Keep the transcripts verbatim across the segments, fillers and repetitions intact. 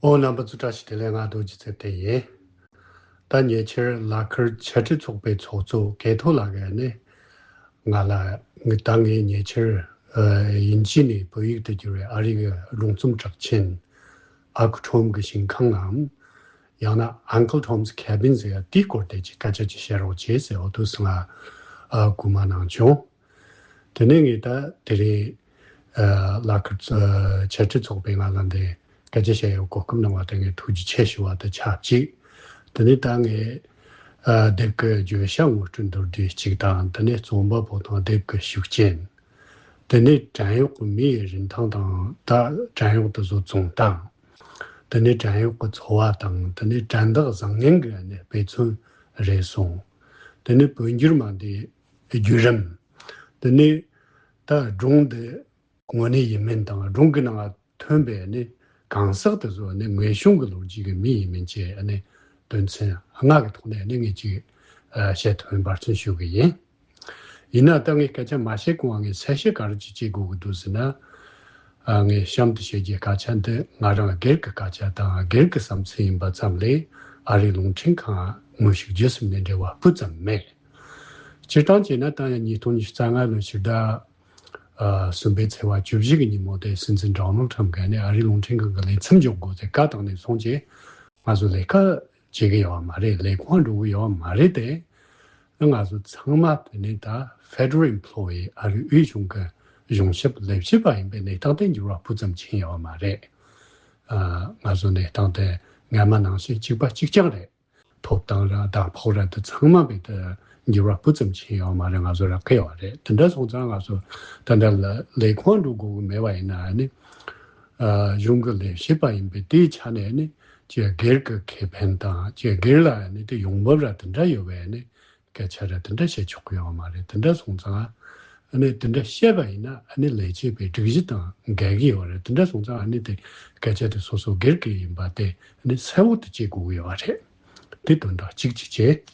ཨོ། རྣམ་པ་ཚོ་བཀྲ་ཤིས་བདེ་ལེགས། ང་རྡོ་རྗེ་ཚེ་བརྟན་ཡིན། ད་ཉེ་ཆར་ལ་ཁར་འཆད་ཁྲིད་ཚོགས་པའི་ཚོགས་གཙོ་ཀེ་ཐོ་ལགས་ཀྱིས་ནི་ང་ལ་ད་ངས་ཉེ་ཆར་ཨ་དབྱིན་ཇི་ནས་བོད་ཡིག་ཏུ་བསྒྱུར་བའི་ཨ་རི་གི་སྒྲུང་རྩོམ་གྲགས་ཆེན་Uncle Tom གི་ཞིང་ཁང་ངམ། ཡང་ན་Uncle Tom's Cabin ཟེར་ཡ་དེའི་སྐོར་དེ་ཅིག་སྐད་ཆ་ཅིག་བཤད་རོགས་བྱེད་ཟེར་འོ་དུས་ང་ཨ་སྐུལ་མ་གནང་བྱུང་། དེ་ནས་ངས་ད་དེ་རིང་ཨ་ལ་ཁར་ཨ་འཆད་ཁྲིད་ཚོགས་པས་ང་ལ་འདི་སྐད་ཆ་བཤད་ཡོད་གོ་སྐབས་གནང་བ་དེ་ངས་ཐུགས་རྗེ་ཆེ་ཞུ་བ་དེ་ཆབས་ཅིག། དེ་ནས་ད་ངས་ཨ་དེབ་ཀྱི་བརྗོད་བྱ་ངོ་སྤྲོད་མདོར་བསྡུས་གཅིག་དང་། དེ་ནས་རྩོམ་པ་པོ་དང་དེབ་ཀྱི་ཤུགས་རྐྱེན། དེ་ནས་བྲན་གཡོག་གི་མིའི་རིན་ཐང་དང་ད་བྲན་གཡོག་དེ་ཚོ་བཙོང་སྟངས། དེ་ནས་བྲན་གཡོག་གི་འཚོ་བ་དང་། དེ་ནས་བྲན་བདག་བཟང་ངན་གྱི་ནས་དཔེ་མཚོན་རེ་ཟུང་། དེ་ནས་བོད་འགྱུར་མ་འདི་བརྒྱུད་རིམ། དེ་ནས་ད་སྒྲུང་འདི་དངོས་གནས་ཡིན་མིན་དང་སྒྲུང་གི་ནང་ཐོན་པའི་ནི་གང་ཟག་དེ་ཚོ་ནི་དངོས་བྱུང་གི་ལོ་རྒྱུས་ཀྱི་མི་ཡིན་མིན་བཅས་ནི་དོན་ཚན་ལྔ་གི་ཐོག་ནས་ནི་ངས་ཅིག་ཨ་བཤད་ཐུབ་པའི་འབད་བརྩོན་ཞུ་གི་ཡིན། ཡིན་ན་ད་ངས་སྐད་ཆ་མ་བཤད་གོང་ང་ངས་གསལ་བཤད་ག་རེ་ཅིག་བྱེད་དགོས་ཀྱི་འདུག་ཟེར་ན། ཨ་ངས་གཤམ་དུ་བཤད་རྒྱུའི་སྐད་ཆ་འདི་ང་རང་སྒེར་གྱི་སྐད་ཆ་དང་སྒེར་གྱི་བསམ་ཚུལ་ཡིན་པ་ཙམ་ལས་ཨ་རིའི་རླུང་འཕྲིན་ཁང་དངོས་ཤུགས་རྒྱུ་གསུམ་ནས་འབྲེལ་བ་སྤུ་ཙམ་མེད། སྤྱིར་བཏང་བྱས་ན་ད་ཡང་ཉིས་སྟོང་ཉི་ཤུ་རྩ་ལྔ་ལོའི་ཕྱི་ཟླ་ཨ་གསུམ་པའི་ཚེས་པ་བཅུ་བཞི་གི་ཉིན་མོ་དེ་སྲིད་འཛིན་ཌོ་ནལ་ཊམ་གྱིས་ནི་ཨ་རིའི་རླུང་འཕྲིན་ཁང་གི་ལས་མཚམས་འཇོག་དགོས་ཟེར་བཀའ་བཏང་ནས་སོང་རྗེས་ང་ཚོ་ལས་ཀ་བྱེད་ཀྱི་ཡོད་མ་རེད། ལས་ཁུངས་འགྲོ་གི་ཡོད་མ་རེད་དེ། ང་ཚོ་ཚང་མ་དེ་ནི་ད་ཕེ་ཌེ་རལ་ཨེམ་པོ་ལོ་ཡི་ཨ་རིའི་དབུས་གཞུང་གི་གཞུང་ཞབས་ལས་བྱེད་པ་ཡིན་པའི་གནས་སྟངས་དེ་འགྱུར་བ་སྤུ་ཙམ་ཕྱིན་ཡོད་མ་རེད། ཨ་ང་ཚོ་གནས་སྟངས་དེ་སྔ་མ་ནང་བཞིན་གཅིག་པ་གཅིག་རྐྱང་རེད། ཐོབ་ཐང་ར་ཟླ་ཕོགས་ར་དེ་ཚང་མ་བས་དེ་འགྱུར་བ་སྤུ་ཙམ་ཕྱིན་ཡོད་མ་རེད། ང་ཚོ་རག་གི་ཡོད་རེད། དེ་འདྲ་སོང་ཙང་ང་ཚོ་ད་ལྟ་ལ་ལས་ཁུངས་འགྲོ་དགོས་ཀྱི་མེད་པ་ཡིན་ན་ནི་ཨ་གཞུང་གི་ལས་བྱེད་པ་ཡིན་པའི་དེའི་ཆ་ནས་ནི་ཅིག་སྒེར་གྱི་ཁེ་ཕན་དང་ཅིག་སྒེར་ལ་ནི་དེ་ཡོང་འབབ་ར་དེ་འདྲ་ཡོད་པའི་ནི་སྐད་ཆ་ར་དེ་འདྲ་བཤད་ཆོག་གི་ཡོད་མ་རེད། དེ་འདྲ་སོང་ཙང་ཨ་ནི་དེ་འདྲ་བཤད་པ་ཡིན་ན་ཨ་ནི་ལས་བྱེད་པའི་སྒྲིག་གཞི་དང་འགལ་གྱི་ཡོད་རེད། དེ་འདྲ་སོང་ཙང་ཨ་ནི་དེ་སྐད་ཆ་དེ་སོ་སོ་སྒེར་གྱི་ཡིན་པ་དེ་ཨ་ནི་གསལ་བོ་དེ་བྱེད་དགོས་ཀྱི་ཡོད་རེད། དེ་དོན་དག་གཅིག་གཅིག་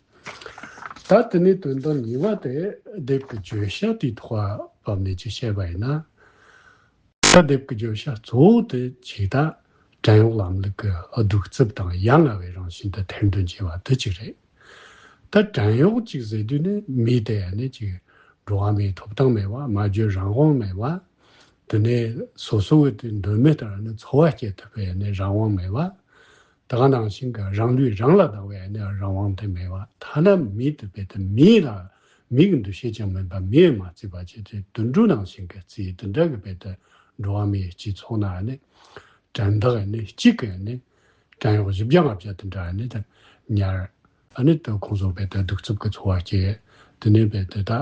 བྱས། ད་དེ་ནས་དོན་དག་གཉིས་པ་དེ་དེབ་ཀྱི་བརྗོད་བྱ་དེའི་ཐོག་བབས་ནས་ཅིག་བཤད་པ་ཡིན་ན། ད་དེབ་ཀྱི་བརྗོད་བྱ་གཙོ་བོ་དེ་ཇི་ལྟར་བྲན་གཡོག་ལམ་ལུགས་ཀྱི་གདུག་རྩུབ་དང་ཡ་ང་བའི་རང་བཞིན་དེ་ཐེར་འདོན་བྱས་པ་དེ་གཅིག་རེད། ད་བྲན་གཡོག་ཅིག་ཟེར་དུས་ནི་མི་དེ་ནི་ཅིག་འགྲོ་བ་མིའི་ཐོབ་ཐང་མེད་པ། སྨྲ་བརྗོད་རང་དབང་མེད་པ། དེ་ནས་སོ་སོ་གི་དེ་འདོད་མོས་ལྟར་ནི་འཚོ་བ་སྐྱེལ་ཐུབ་པའི་ནི་རང་དབང་མེད་པ། ད་ག་ནང་བཞིན་གྱི་རང་ལུས་རང་ལ་བདག་པའི་ནི་རང་དབང་དེ་མེད་པ། ཐ་ན་མི་དེ་བས་དེ་མི་ལ་མི་གི་འདུ་ཤེས་ཀྱང་མེད་པ། མི་ཡང་མ་བརྩིས་པ་བྱས་ཏེ་དུད་འགྲོ་ནང་བཞིན་གྱི་རྩིས་དེ་འདྲ་གི་བས་དེ་འགྲོ་བ་མིའི་སྤྱི་ཚོགས་ནང་ནི་དྲན་བདག་ནི་གཅིག་གི་ནི་བྲན་གཡོག་བཞི་བརྒྱ་ལྔ་བརྒྱ་དེ་འདྲ་ནི་དེ་ཉར། ཨ་ནི་དེ་ཁོང་ཚོ་བས་དེ་གདུག་རྩུབ་ཀྱི་འཚོ་བ་སྐྱེལ། དེ་ནས་བས་དེ་ད་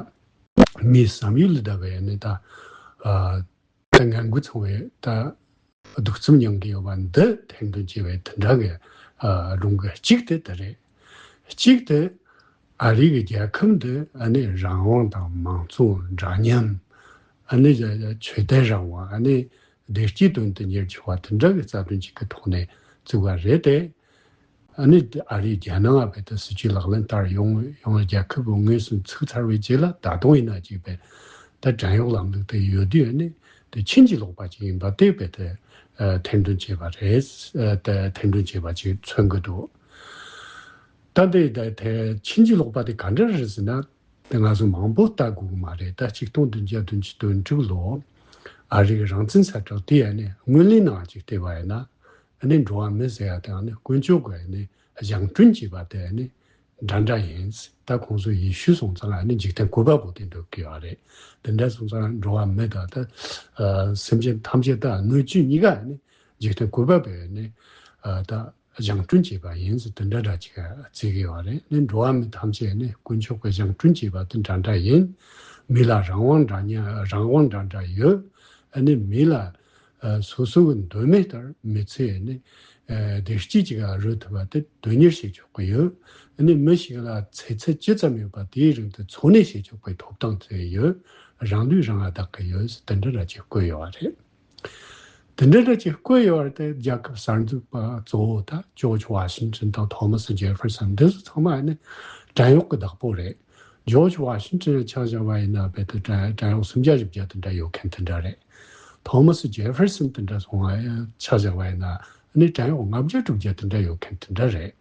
མིའི་བསམ་ཡུལ་ལ་བདག་པའི་ནི་ད་ཨ་ད་ངན་དགུ་ཚང་བའི་ད་གདུག་རྩུབ་མྱང་གི་ཡོད་པ་འདི་ཐེར་འདོན་བྱས་པའི་དེ་འདྲ་གི་ཨ་སྒྲུང་གི་གཅིག་དེ་དེ་རེད། གཅིག་དེ་ཨ་རི་གི་རྒྱལ་ཁབ་འདི་ཨ་ནི་རང་དབང་དང་མང་གཙོ་འདྲ་མཉམ། ཨ་ནི་ཆོས་དད་རང་དབང་། ཨ་ནི་བདེ་སྐྱིད་དོན་དུ་གཉེར་ཆོག་པ་དེ་འདྲ་གི་རྩ་དོན་གཅིག་གི་ཐོག་ནས་བཙུགས་པ་རེད་དེ། ཨ་ནི་ཨ་རིའི་རྒྱལ་ནང་ང་བས་ད་སྲིད་ཇུས་ལག་ལེན་བསྟར་ཡོང་ཡོང་རྒྱལ་ཁབ་དངོས་སུ་ཚུགས་ཚར་བའི་རྗེས་ལ་ད་དུང་ཡིན་ན་ཅིག་བས་ད་བྲན་གཡོག་ལམ་ལུགས་དེ་ཡོད་དུས་ཨ་ནི་དེ་ཕྱིན་ཅི་ལོག་པ་ཅིག་ཡིན་པ་དེ་བས་དེ་ཐེར་འདོན་བྱས་པ་རེད། ཨ་དེ་ཐེར་འདོན་བྱས་པ་ཅིག་མཚོན་གྱི་འདུག། ད་འདི་ད་དེ་ཕྱིན་ཅི་ལོག་པ་དེ་ག་འདྲ་རེད་ཟེར་ན། དེ་ང་ཚོ་མང་པོ་ལྟ་དགོས་ཀྱི་མ་རེད། ད་ཆིག་སྟོང་བདུན་བརྒྱ་བདུན་ཅུ་དོན་དྲུག་ལོ་ཨ་རི་གི་རང་བཙན་གསལ་བསྒྲགས་དེ་ཨ་ནི་སྔོན་གླེང་ནང་ཅིག་བལྟས་པ་ཡིན་ན། ཨ་ནི་འགྲོ་བ་མི་ཟེར་ཡ་དེ་ཨ་ནི་དཀོན་མཆོག་གིས་ཨ་ནི་བཞེངས་སྐྲུན་བྱས་པ་དེ་ཨ་ནི་འདྲ་འདྲ་ཡིན། ད་ཁོང་ཚོ་ཡེ་ཤུ་སོང་ཙང་ཨ་ནི་འཇིག་རྟེན་བཀོད་པ་པོ་དེ་འདོད་ཀྱི་ཡོད་རེད། དེ་འདྲ་སོང་ཙང་འགྲོ་བ་མི་དང་ད་ཨ་སེམས་ཅན་ཐམས་ཅད་ད་སྣོད་བཅུད་གཉིས་ཀ་ཨ་ནི་འཇིག་རྟེན་བཀོད་པ་པོས་ཨ་ནི་ཨ་ད་བཞེངས་སྐྲུན་བྱས་པ་ཡིན་ཟེར་དེ་འདྲ་འདྲ་ཅིག་བརྩི་གི་ཡོད་རེད། ནི་འགྲོ་བ་མི་ཐམས་ཅད་ནི་དཀོན་མཆོག་གིས་བཞེངས་སྐྲུན་བྱས་པ་དེ་འདྲ་འདྲ་ཡིན། མི་ལ་རང་དབང་འདྲ་མཉམ་རང་དབང་འདྲ་འདྲ་ཡོད། ཨ་ནི་མི་ལ་ཨ་སོ་སོ་གི་འདོད་མོས་ལྟར་མི་ཚེ་ནི་ཨ་བདེ་སྐྱིད་ཅིག་རོལ་ཐུབ་པ་དེ་དོན་གཉེར་བྱེད་ཆོག་གི་ཡོད། ཨ་ནི་མི་ཞིག་ལ་ཚེ་ཚད་ཅི་ཙམ་ཡོད་པ་དེའི་རིང་དུ་འཚོ་གནས་བྱེད་ཆོག་པའི་ཐོབ་ཐང་དེ་ཡོད། རང་ལུས་རང་ལ་བདག་གི་ཡོད་ཟེར་དེ་འདྲ་འདྲ་ཅིག་བཀོད་ཡོད་པ་རེད། དེ་འདྲ་འདྲ་ཅིག་བཀོད་ཡོད་པ་དེ་རྒྱལ་ཁབ་གསར་འཛུགས་པ་གཙོ་བོ་ད་ཇོརྗ་ཝ་ཤིང་ཊོན་དང་ཐོ་མཱ་སི་ཇེ་ཧྥེར་སན་འདི་ཚོ་ཚང་མ་ནི་བྲན་གཡོག་གི་བདག་པོ་རེད། ཇོརྗ་ཝ་ཤིང་ཊོན་ཆ་བཞག་པ་ཡིན་ན་རྦད་དེ་བྲན་བྲན་གཡོག་སུམ་བརྒྱ་བཞི་བརྒྱ་དེ་འདྲ་ཡོད་མཁན་དེ་འདྲ་རེད། ཐོ་མཱ་སི་ཇེ་ཧྥེར་སན་དེ་འདྲ་སོང་བ་ཆ་བཞག་པ་ཡིན་ན་ ནི་བྲན་གཡོག་ལྔ་བརྒྱ་དྲུག་བརྒྱ་དེ་འདྲ་ཡོད་མཁན་དེ་འདྲ་རེད།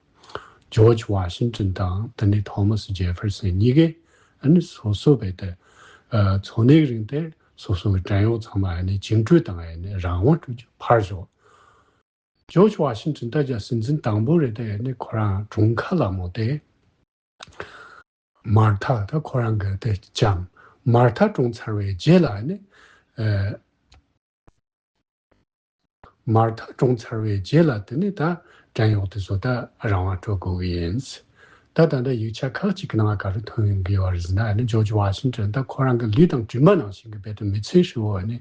ཇོརྗ་ཝ་ཤིང་ཏོན་དང་དེ་ནས་ཐོ་མཱས་ཇེ་ཧྥེར་སན་གཉིས་ཀས་ཨ་ནི་སོ་སོ་བས་དེ་འཚོ་གནས་རིང་དེ་སོ་སོ་གི་བྲན་གཡོག་ཚང་མ་ཨ་ནི་བཅིངས་འགྲོལ་དང་ཨ་ནི་རང་དབང་སྤྲོད་རྒྱུ་ཕར་ཞོག་ཇོརྗ་ཝ་ཤིང་ཏོན་ད་རྒྱ་སྲིད་འཛིན་དང་པོ་རེད་དེ་ཨ་ནི་ཁོ་རང་གྲོངས་ཁ་ལ་མོ་དེ། མར་ཐ་ད་ཁོ་རང་གི་དེ་ལྕམ་མར་ཐ་གྲོངས་ཚར་བའི་རྗེས་ལ་ནི། ཨ། མར་ཐ་གྲོངས་ཚར་བའི་རྗེས་ལ་དེ་ནི་ད་བྲན་གཡོག་དེ་ཚོ་ད་རང་དབང་སྤྲོད་དགོས་ཀྱི་ཡིན། ད་ད་ལྟ་ཡིག་ཆ་ཁག་ཅིག་གི་ནང་ག་རེ་ཐོན་ཡོང་གི་ཡོད་རེད་ཟེར་ན་ནི་ཇོརྗ་ཝ་ཤིང་ཏོན་ད་ཁོ་རང་གི་ལུས་དང་གྲིབ་མ་ནང་བཞིན་གྱི་རྦད་དེ་མི་ཚེ་ཧྲིལ་བོ་ནི་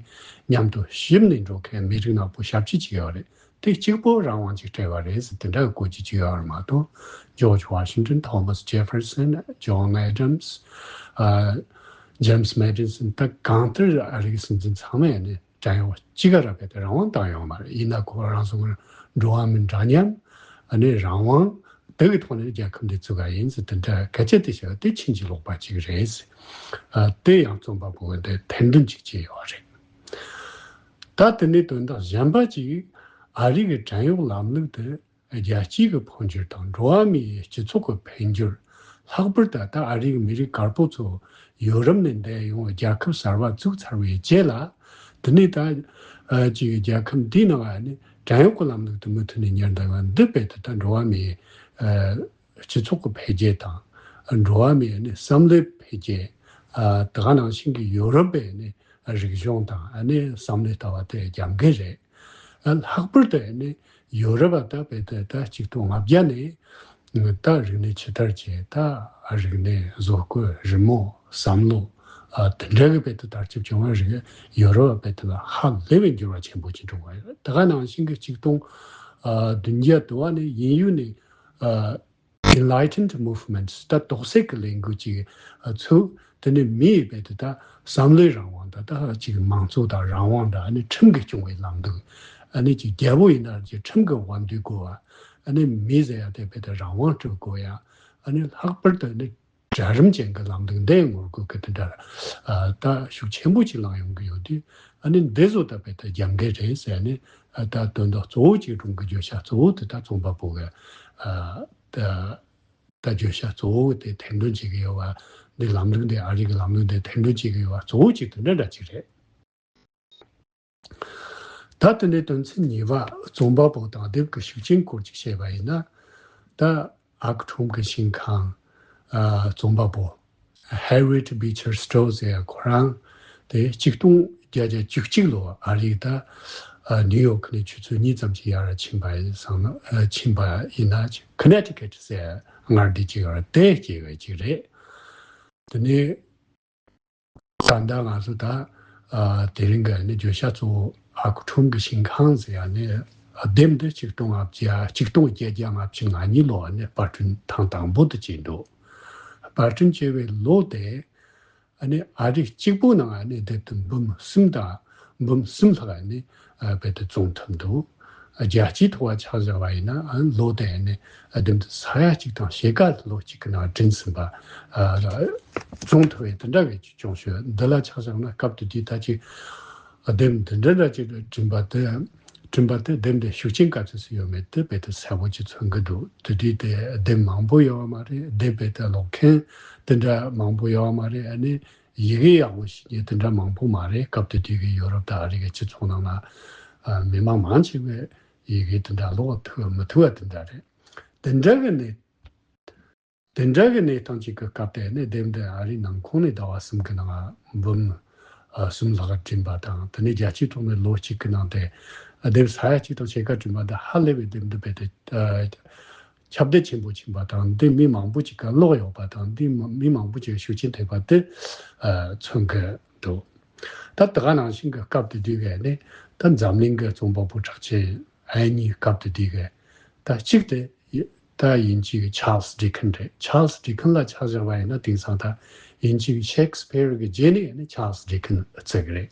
མཉམ་དུ་གཤིབ་ནས་འགྲོ་མཁན་མི་རིགས་ནག་པོ་ཞེ་པོ་ཅིག་ཡོད་རེད། དེ་གཅིག་པོ་རང་དབང་ཅིག་སྤྲད་པ་རེད་ཟེར་དེ་འདྲ་གི་བཀོད་ཇུས་ཅིག་ཡོད་རེད་མ་གཏོགས། ཇོརྗ་ཝ་ཤིང་ཏོན། ཐོ་མཱས་ཇེ་ཧྥེར་སན། ཇོན་ཨེ་ཌམ་སི། ཨ། ཇེམ་སི་མེ་ཌི་སན། ད་གང་ལྟར་ཨ་རིའི་སྲིད་འཛིན་ཚང་མས་ནི་བྲན་གཡོག་གཅིག་ག་ར་བས་དེ་རང་དབང་བཏང་ཡོད་མ་རེད། ཡིན་ན་ཁོ་རང་ཚོ་གི་འགྲོ་བ་མི་འདྲ་མཉམ། ཨ་ནི་རང་དབང་དེ་གི་ཐོག་ནས་རྒྱལ་ཁབ་འདི་བཙུགས་པ་ཡིན་ཟེར་དེ་འདྲ་སྐད་ཆ་དེ་བཤད་པ་དེ་ཕྱིན་ཅི་ལོག་པ་ཅིག་རེད་ཟེར། ཨ། དེ་ཡང་རྩོམ་པ་པོ་གི་འདི་ཐེར་འདོན་ཅིག་བྱས་ཡོད་རེད། ད་དེ་ནས་དོན་དག་གཞན་པ་ཅིག་ཨ་རི་གི་བྲན་གཡོག་ལམ་ལུགས་དེ་རྒྱལ་སྤྱིའི་གི་འཕོ་འགྱུར་དང་འགྲོ་བ་མིའི་སྤྱི་ཚོགས་ཀྱི་འཕེལ་འགྱུར། ལྷག་པར་དུ་ད་ཨ་རིའི་མི་རིགས་དཀར་པོ་ཚོ་ཡོ་རོབ་ནས་འདས་ཡོང་རྒྱལ་ཁབ་གསར་པ་བཙུགས་ཚར་བའི་རྗེས་ལ། དེ་ནས་ད་ཨ་ཅིག་རྒྱལ་ཁབ་འདིའི་ནང་ཨ་ནི་བྲན་གཡོག་གི་ལམ་ལུགས་དེ་མུ་མཐུད་ནས་གཉེར་འདུག་ཡང་འདི་རྦད་དེ་ད་འགྲོ་བ་མིའི་ཨ་སྤྱི་ཚོགས་ཀྱི་འཕེལ་རྒྱས་དང་། འགྲོ་བ་མིའི་ཨ་ནི་བསམ་བློའི་འཕེལ་རྒྱས། ཨ། དེ་ག་ནང་བཞིན་གྱི་ཡོ་རོབ་པའི་ཨ་ནི་རིག་གཞུང་དང་ཨ་ནི་བསམ་བློའི་ལྟ་བ་དེ་རྒྱབ་འགལ་རེད། ཨ། ལྷག་པར་དུ་ཨ་ནི་ཡོ་རོབ་པ་ད་རྦད་དེ་ད་ཆིག་སྟོང་ལྔ་བརྒྱ་ནས་ད་རིག་གནས་ཇི་ལྟར་བྱས། ད་རིག་གནས། བཟོ་བཀོད། རི་མོ། བསམ་བློ། ཨ། དེ་འདྲ་གི་རྦད་དེ་དར་ཁྱབ་བྱུང་བ་རེད། ཡོ་རོབ་པ་རྦད་དེ་ལ་ཧ་ལས་པའི་འགྱུར་བ་ཆེན་པོ་ཅིག་འགྲོ་བ་ཡོད། དེ་ག་ནང་བཞིན་གྱི་ཆིག་སྟོང་ཨ་བདུན་བརྒྱ་དུ་བ་ནས་དབྱིན་ཡུལ་ནས་ཨ་Enlightened Movement ད་རྟོགས་སད་ཀྱི་ལས་འགུལ་ཅིག་ཚུགས། དེ་ནས་མིའི་རྦད་དེ་ད་བསམ་བློའི་རང་དབང་དང་ད་ཅིག་མང་གཙོ་དང་རང་དབང་དང་ཨ་ནི་ཁྲིམས་ཀྱིས་སྐྱོང་བའི་ལམ་ལུགས། ཨ་ནི་ཅིག་རྒྱལ་པོ་ཡིན་ན་ཅིག་ཁྲིམས་ཀྱི་དབང་སྡུད་དགོས་པ། ཨ་ནི་མི་ཟེར་ཡ་དེ་རྦད་དེ་རང་དབང་སྤྲོད་དགོས་ཡ། ཨ་ནི་ལྷག་པར་དུ་ཨ་ནི་གྲལ་རིམ་ཅན་གྱི་ལམ་ལུགས་འདི་ངོ་རྒོལ་གྱི་དེ་འདྲ་ཨ་ད་ཤུགས་ཆེན་པོ་ཅིག་ལངས་ཡོང་གི་ཡོད་དུས། ཨ་ནི་འདི་ཚོ་ད་རྦད་དེ་རྒྱབ་འགལ་རེད་ཟེར་ནས་ཨ་ད་དོན་དག་གཙོ་བོ་ཅིག་སྒྲུང་གི་བརྗོད་བྱ་གཙོ་བོ་དེ་ད་རྩོམ་པ་པོ་གི་ཨ་ད་ད་བརྗོད་བྱ་གཙོ་བོ་དེ་ཐེར་འདོན་བྱེད་ཀྱི་ཡོད་པ། འདི་ལམ་ལུགས་འདི་ཨ་རི་གི་ལམ་ལུགས་འདི་ཐེར་འདོན་བྱེད་ཀྱི་ཡོད་པ་གཙོ་བོ་གཅིག་དེ་འདྲ་འདྲ་གཅིག་རེད། ད་དེ་ནས་དོན་ཚན་གཉིས་པ་རྩོམ་པ་པོ་དང་དེབ་ཀྱི་ཤུགས་རྐྱེན་སྐོར་ཅིག་བཤད་པ་ཡིན་ན། ད་ཨ་ཁུ་ཁྲོམ་གྱི་ཤིང་ཁང་ཨ་རྩོམ་པ་པོ་Harriet Beecher Stowe ཟེར་ཡ་ཁོ་རང་དེ་ཆིག་སྟོང་བརྒྱད་བརྒྱ་བཅུ་གཅིག་ལོ་ཨ་རིའི་ད་ཨ་ནིའུ་ཡོག་ནས་ཆུ་ཚོད་གཉིས་ཙམ་ཅིག་ཡར་ཕྱིན་པ་ཡིན་སོང་ན། ཨ་ཕྱིན་པ་ཡིན་ན་Connecticut ཟེར་མངའ་སྡེ་ཅིག་ཡོད་རེད། དེ་སྐྱེས་པ་ཅིག་རེད། དེ་ནས་ད་ལྟ་ང་ཚོ་ད་ཨ་དེ་རིང་གི་ནི་བརྗོད་བྱ་གཙོ་བོ་ཨ་ཁུ་ཁྲོམ་གྱི་ཤིང་ཁང་ཟེར་ཡ་ནི་ཨ་དེབ་འདི་ཆིག་སྟོང་ལྔ་བརྒྱ་ཆིག་སྟོང་བརྒྱད་བརྒྱ་ལྔ་བཅུ་ང་གཉིས་ལོ་ནས་པར་སྐྲུན་ཐེངས་དང་པོ་དེ་བྱས་འདུག་པར་སྐྲུན་བྱས་པའི་ལོ་དེ་ཨ་ནི་ཨ་རི་གཅིག་པུའི་ནང་ཨ་ནི་དེབ་དེ་འབུམ་གསུམ་དང་འབུམ་གསུམ་ལྷག་ཨ་ནི་ཨ་རྦད་དེ་བཙོང་ཐུབ་འདུག་རྒྱལ་སྤྱིའི་ཐོག་ལ་ཆ་བཞག་པ་ཡིན་ན་ཨ་ལོ་དེ་ཨ་ནི་ཨ་དེབ་འདི་ས་ཡ་གཅིག་དང་ཕྱེད་ཀ་ལོ་གཅིག་གི་ནང་བྲིན་ཟིན་པ་ཨ་བཙོང་ཐུབ་པའི་དེ་འདྲ་བའི་ཅིག་བྱུང་ཤོས། འདི་ལ་ཆ་བཞག་ན་སྐབས་དེ་དུས་ད་ཅིག་ཨ་དེབ་འདི་འདྲ་འདྲ་ཅིག་བྲིན་པ་དེ་བྲིན་པ་དེ་དེབ་འདི་ཤུགས་རྐྱེན་ག་ཚོད་ཙམ་ཡོད་མེད་དེ་རྦད་དེ་གསལ་པོ་ཅིག་མཚོན་གྱི་འདུག་དེ་དུས་དེ་དེབ་མང་པོ་ཡོད་པ་མ་རེད། དེབ་རྦད་དེ་ཀློག་མཁན་དེ་འདྲ་མང་པོ་ཡོད་པ་མ་རེད། ཨ་ནི་ཡི་གེ་ཡག་པོ་ཤེས་མཁན་དེ་འདྲ་མང་པོ་མ་རེད། སྐབས་དེ་དུས་ཀྱི་ཡོ་རོབ་དང་ཨ་རི་གི་སྤྱི་ཚོགས་ནང་ལ་ཨ་མི་མང་མང་ཆེ་བས་ཡི་གེ་དེ་འདྲ་ཀློག་ཐུབ་མི་ཐུབ་པ་དེ་འདྲ་རེད། དེ་འདྲ་གི་གནས་དེ་འདྲ་གི་གནས་སྟངས་ཅིག་གི་སྐབས་དེ་ནས་དེབ་འདི་ཨ་རིའི་ནང་ཁོངས་ནས་ཟླ་བ་གསུམ་གྱི་ནང་འབུམ་ཨ་གསུམ་ལྷག་བྲིན་པ་དང་། དེ་ནས་རྒྱལ་སྤྱིའི་ཐོག་ནས་ལོ་གཅིག་གི་ནང་དེ་དེབ་ས་ཡ་གཅིག་དང་ཕྱེད་ཀ་བྲིན་པ་འདི་ཧ་ལས་པའི་དེབ་འདི་རྦད་དེ་ཨ་ཁྱབ་གདལ་ཆེན་པོ་ཕྱིན་པ་དང་། འདི་མི་མང་པོ་ཅིག་གིས་ཀློག་ཡོད་པ་དང་། འདི་མི་མང་པོ་ཅིག་གིས་ཤུགས་རྐྱེན་ཐེབས་པ་དེ་ཨ་མཚོན་གྱི་འདུག་ད་དེ་ག་ནང་བཞིན་གྱི་སྐབས་དེ་དུས་ཀྱི་ནི་ད་འཛམ་གླིང་གི་རྩོམ་པ་པོ་གྲགས་ཅན་ཨ་ནི་སྐབས་དེ་དུས་ཀྱི་ད་གཅིག་དེ་ད་དབྱིན་ཇིའི་Charles Dickens རེད། Charles Dickens ལ་ཆ་བཞག་པ་ཡིན་ན་དེང་སང་ད་དབྱིན་ཇིའི་Shakespeare གི་རྗེས་ནས་ནི་Charles Dickens བརྩི་གི་རེད།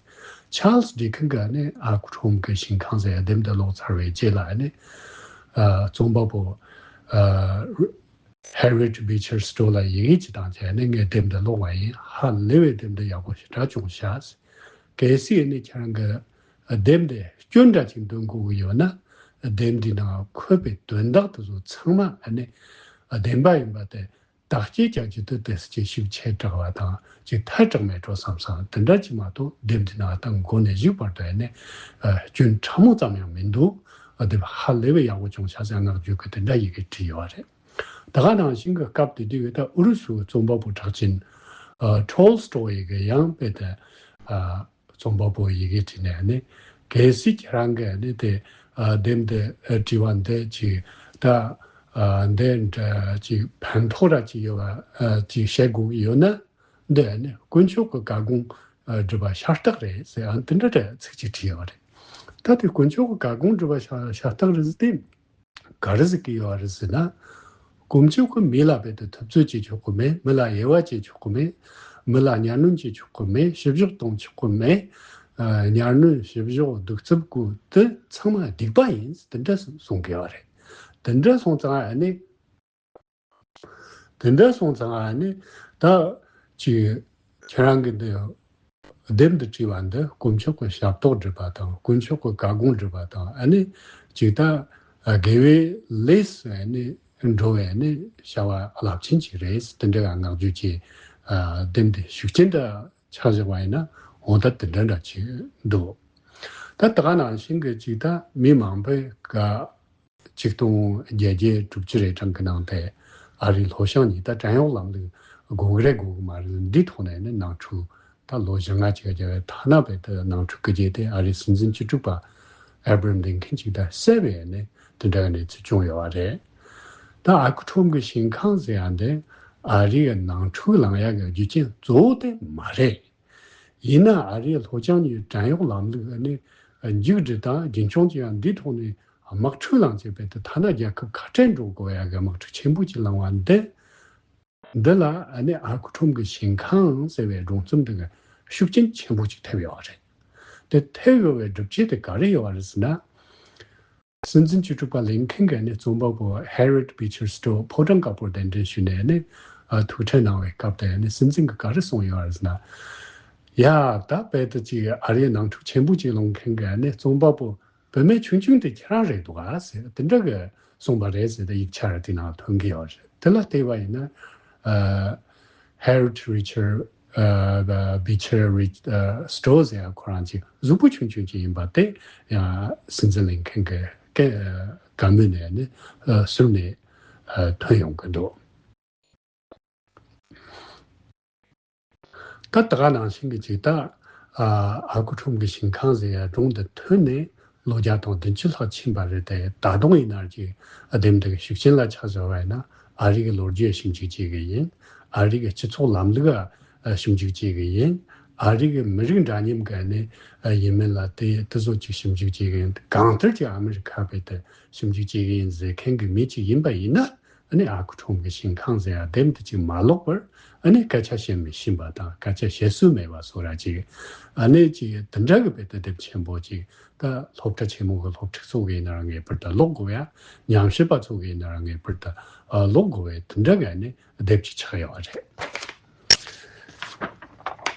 Charles Dickens གིས་ནི་ཨ་ཁུ་ཁྲོམ་གྱི་ཤིང་ཁང་ཟེར་ཡ་དེབ་འདི་ཀློག་ཚར་བའི་རྗེས་ལ་ནི་ཨ་རྩོམ་པ་པོ་ཨ་Harriet Beecher Stowe ལ་ཡི་གེ་ཅིག་བཏང་བྱས་ནས་ངས་དེབ་འདི་ཀློག་པ་ཡིན། ཧ་ལས་པའི་དེབ་འདི་ཡག་པོ་ཞེ་དྲག་བྱུང་ཤག་གལ་སྲིད་ནི་ཁྱེད་རང་གིས་དེབ་འདི་སྐྱོན་འདྲ་ཅིག་འདོན་དགོས་ཀྱི་ཡོད་ན་ ལྡེབས་འདི་ནང་འཁོད་པའི་དོན་དག་དེ་ཚོ་ཚང་མ་ཨ་ནི་བདེན་པ་ཡིན་པ་དེ་བདག་གཅེས་རྒྱག་རྒྱུ་དེ་དེ་ཅིག་ཤུགས་ཆེ་དྲགས་པ་དང་ཅིག་ཐལ་དྲགས་མེད་འགྲོ་བསམ་བསམ་དེ་འདྲ་ཅིག་མ་གཏོགས་ལྡེབས་འདི་ནང་ད་འགོ་ནས་གཞུག་བར་དུ་ཨ་ནི་སྐྱོན་ཕྲ་མོ་ཙམ་ཡང་མི་འདུག་ཨ་དེ་ཧ་ལས་པའི་ཡག་པོ་བྱུང་ཤག་ཟེར་བསྔགས་བརྗོད་ཀྱི་དེ་འདྲ་ཡི་གེ་བྲིས་ཡོད་རེད། ད་ག་ནང་བཞིན་གྱི་སྐབས་དེ་དུས་ད་ཨུ་རུ་སུའི་རྩོམ་པ་པོ་གྲགས་ཅན་ཨ་ཊོལ་སི་ཊོ་ཡི་གི་ཡང་དཔེ་དེ་ཨ་རྩོམ་པ་པོ་ཡི་གེ་བྲིས་ནས་ནི་གལ་སྲིད་ཁྱེད་རང་གིས་ནི་དེ་ཨ་དེབ་འདི་ཨ་བྲིས་པ་འདི་ཅིག་ད་ཨ་འདི་འདྲ་ཅིག་ཕན་ཐོགས་ར་ཅིག་ཡོད་པ་ཨ་ཅིག་བཤད་དགོས་ཀྱི་ཡོད་ན་འདི་ནི་དཀོན་མཆོག་གི་བཀའ་དགོངས་ཨ་སྒྲུབ་པ་ཤ་སྟག་རེད་ཟེར་ཨ་དེ་འདྲ་འདྲ་ཚིག་ཅིག་བྲིས་ཡོད་པ་རེད། ད་དེ་དཀོན་མཆོག་གི་བཀའ་དགོངས་སྒྲུབ་པ་ཤ་ཤ་སྟག་རེད་ཟེར་དེ། ག་རེ་ཟེར་གྱི་ཡོད་རེད་ཟེར་ན། དཀོན་མཆོག་གིས་མི་ལ་རྦད་དེ་ཐུབ་ཚོད་བྱེད་ཆོག་གི་མེད། མི་ལ་དབྱེ་བ་བྱེད་ཆོག་གི་མེད། མི་ལ་གཉའ་གནོན་བྱེད་ཆོག་གི་མེད། བཤུ་གཞོག་གཏོང་ཆོག་གི་མེད། ཨ་གཉའ་གནོན་བཤུ་གཞོག་གདུག་རྩུབ་ཀུན་དེ་ཚང་མ་སྡིག་པ་ཡིན་དེ་འདྲ་གསུང་གི་ཡོད་རེད། དེ་འདྲ་སོང་ཙང་ཨ་ནི། དེ་འདྲ་སོང་ཙང་ཨ་ནི་ད་ཅིག་ཁྱེད་རང་གི་འདི་དེབ་འདི་བྲིས་པ་འདི་དཀོན་མཆོག་གི་ཞབས་ཏོག་སྒྲུབ་པ་དང་དཀོན་མཆོག་གི་བཀའ་དགོངས་སྒྲུབ་པ་དང་ཨ་ནི་ཅིག་ད་དགེ་བའི་ལས་སུ་ཨ་ནི་འགྲོ་བའི་ཨ་ནི་བྱ་བ་རླབས་ཆེན་ཅིག་རེད། དེ་འདྲ་བ་བསྔགས་བརྗོད་ཀྱི་ཨ་དེབ་འདི་ཤུགས་ཆེན་དུ་ཆགས་བཞག་པ་ཡིན་ན་འོ་ད་དེ་འདྲ་འདྲ་ཅིག་འདུག་ད་ད་ག་ནང་བཞིན་གྱི་ཅིག་ད་མི་མང་པོས་ག་ཆིག་སྟོང་བརྒྱད་བརྒྱ་དྲུག་ཅུ་རེ་གྲངས་ཀྱི་ནང་དེ་ཨ་རིའི་ལྷོ་བྱང་གཉིས་ད་བྲན་གཡོག་ལམ་ལུགས་དགོས་ཀྱི་རེད་དགོས་ཀྱི་མ་རེད་འདི་ཐོག་ནས་ནི་ནང་འཁྲུག་ད་ལོ་བཞི་ལྔ་ཅིག་རྒྱལ་བའི་ཐ་ན་བས་དེ་ནང་འཁྲུག་གི་རྗེས་དེ་ཨ་རིའི་སྲིད་འཛིན་བཅུ་དྲུག་པ་ཨེ་བྷ་རམ་ལིན་ཁན་ཅིག་ད་བསད་པའི་ནི་དེ་འདྲ་གི་གནས་ཚུལ་བྱུང་ཡོད་པ་རེད། ད་ཨ་ཁུ་ཁྲོམ་གྱི་ཞིང་ཁང་ཟེར་ཡ་འདི་ཨ་རི་གི་ནང་འཁྲུག་ལངས་ཡ་གི་རྒྱུ་རྐྱེན་གཙོ་བོ་དེ་མ་རེད། ཡིན་ན་ཨ་རིའི་ལྷོ་བྱང་གཉིས་བྲན་གཡོག་ལམ་ལུགས་ནི་མཇུག་སྒྲིལ་དང་རྒྱུན་འཁྱོངས་བྱེད་ཡ་འདི་ཐོག་ནས་དམག་འཁྲུག་ལངས་བྱས་པའི་དེ་ཐ་ན་རྒྱལ་ཁབ་ཁ་བྲལ་འགྲོ་དགོས་ཡ་གི་དམག་འཁྲུག་ཆེན་པོ་ཅིག་ལངས་པ་འདི་འདི་ལ་ཨ་ནི་ཨ་ཁུ་ཁྲོམ་གྱི་ཞིང་ཁང་ཟེར་བའི་སྒྲུང་རྩོམ་འདི་གི་ཤུགས་རྐྱེན་ཆེན་པོ་ཅིག་ཐེབས་ཡོད་རེད། དེ་ཐེབས་ཡོད་པའི་སྒྲུབ་བྱེད་དེ་ག་རེ་ཡོད་རེད་ཟེར་ན། སྲིད་འཛིན་བཅུ་དྲུག་པ་ལིན་ཁན་གྱིས་ནི་རྩོམ་པ་པོ་ཧེ་རི་ཊི་བི་ཆར་སི་ཊོ་ཕོ་བྲང་དཀར་པོར་གདན་འདྲེན་ཞུས་ནས་ནི་ཨ་ཐུག་འཕྲད་གནང་བའི་སྐབས་དེ་ནི་སྲིད་འཛིན་གྱིས་ག་རེ་གསུངས་ཡོད་རེད་ཟེར་ན། ཡ་ད་དཔེ་དེ་ཅིག་ཨ་རིའི་ནང་འཁྲུག་ཆེན་པོ་ཅིག་སློང་མཁན་གྱི་ནི་རྩོམ་པ་པོ་བུད་མེད་ཆུང་ཆུང་དེ་ཁྱེད་རང་རེད་འདུག་ཨ་ཟེར་དེ་འདྲ་གི་གསུངས་པ་རེད་ཟེར་ཏེ་ཡིག་ཆ་རེ་དེ་ནང་ཐོན་གྱི་ཡོད་རེད། དེ་ལ་བལྟས་པ་ཡིན་ན་ཨ། ཧེ་རི་ཊི་བི་ཆར་ཨ་བི་ཆར་རི་ཨ་སི་ཊོ་ཟེར་ཡ་ཁོ་རང་ཅིག་གཟུགས་པོ་ཆུང་ཆུང་ཅིག་ཡིན་པ་དེ་ཡང་སྲིད་འཛིན་ལིན་ཁན་གྱི་སྐད་ཨ་བཀའ་མོལ་ནས་ནི་ཨ་ཟུར་ནས་ཨ་ཐོན་ཡོང་གི་འདུག་ད་ད་ག་ནང་བཞིན་གྱི་ཅིག་ད་ཨ་ཨ་ཁུ་ཁྲོམ་གྱི་ཞིང་ཁང་ཟེར་ཡ་སྒྲུང་འདི་ཐོན་ནས་ལོ་བརྒྱ་དང་བདུན་ཅུ་ལྷག་ཕྱིན་པ་རེད་དེ། ད་དུང་ཡིན་ན་ཅིག་ཨ་དེབ་འདི་གི་ཤུགས་རྐྱེན་ལ་ཆ་བཞག་པ་ཡིན་ན་ཨ་རི་གི་ལོ་རྒྱུས་ཞིབ་འཇུག་བྱེད་གི་ཡིན། ཨ་རི་གི་སྤྱི་ཚོགས་ལམ་ལུགས་ཨ་ཞིབ་འཇུག་བྱེད་གི་ཡིན། ཨ་རི་གི་མི་རིགས་འདྲ་མཉམ་གི་ནི་ཨ་ཡིན་མིན་ལ་དེ་དེ་ཚོ་ཅིག་ཞིབ་འཇུག་བྱེད་གི་ཡིན། གང་ལྟར་ཅིག་ཨ་མི་རི་ཁ་བས་དེ་ཞིབ་འཇུག་བྱེད་གི་ཡིན་ཟེར་མཁན་གི་མི་ཅིག་ཡིན་པ་ཡིན་ན། ཨ་ནི་ཨ་ཁུ་ཁྲོམ་གྱི་ཞིང་ཁང་ཟེར་ཡ་དེབ་དེ་ཅིག་མ་ཀློག་པར་ཨ་ནི་སྐད་ཆ་བཤད་མི་ཤེས་པ་དང་སྐད་ཆ་བཤད་སྲོལ་མེད་པ་བཟོ་འདྲ་ཅིག་ཨ་ནི་ཅིག་དེ་འདྲ་གི་དཔེ་དེ་དེབ་ཆེན་པོ་ཅིག་ད་སློབ་གྲྭ་ཆེན་མོ་གི་སློབ་ཕྲུག་ཚོ་གི་ཡིན་ན་རང་ངེས་པར་དུ་ཀློག་དགོས་ཡ། ཉམས་ཞིབ་པ་ཚོ་གི་ཡིན་ན་རང་ངེས་པར་དུ་ཨ་ཀློག་དགོས་པའི་དེ་འདྲ་གི་ཨ་ནི་དེབ་ཅིག་ཆགས་ཡོད་རེད།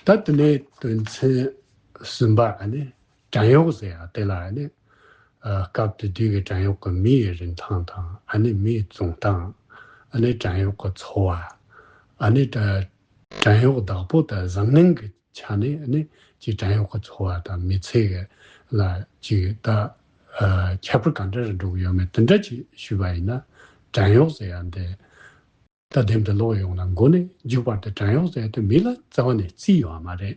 ད་དེ་ནས་དོན་ཚན་གསུམ་པ་ཨ་ནི་བྲན་གཡོག་ཟེར་ཡ་དེ་ལ་ཨ་ནི་ཨ་སྐབས་དེ་དུས་ཀྱི་བྲན་གཡོག་གི་མིའི་རིན་ཐང་དང་ཨ་ནི་མིའི་བཙོང་སྟངས། ཨ་ནི་བྲན་གཡོག་གི་འཚོ་བ། ཨ་ནི་ད་བྲན་གཡོག་བདག་པོ་དང་བཟང་ངན་གྱི་ཆ་ནས་ཨ་ནི་ཅིག་བྲན་གཡོག་གི་འཚོ་བ་དང་མི་ཚེ་གི་ལ་ཅིག་ད་ཨ་ཁྱད་པར་ག་འདྲ་རེ་འགྲོ་གི་ཡོད་མེད་དེ་འདྲ་ཅིག་ཞུས་པ་ཡིན་ན། བྲན་གཡོག་ཟེར་ཡ་འདི། ད་དེབ་འདི་ཀློག་ཡོང་ན་མགོ་ནས་མཇུག་བར་དུ་བྲན་གཡོག་ཟེར་དུས་མི་ལ་རྩ་བ་ནས་བརྩི་ཡོད་མ་རེད།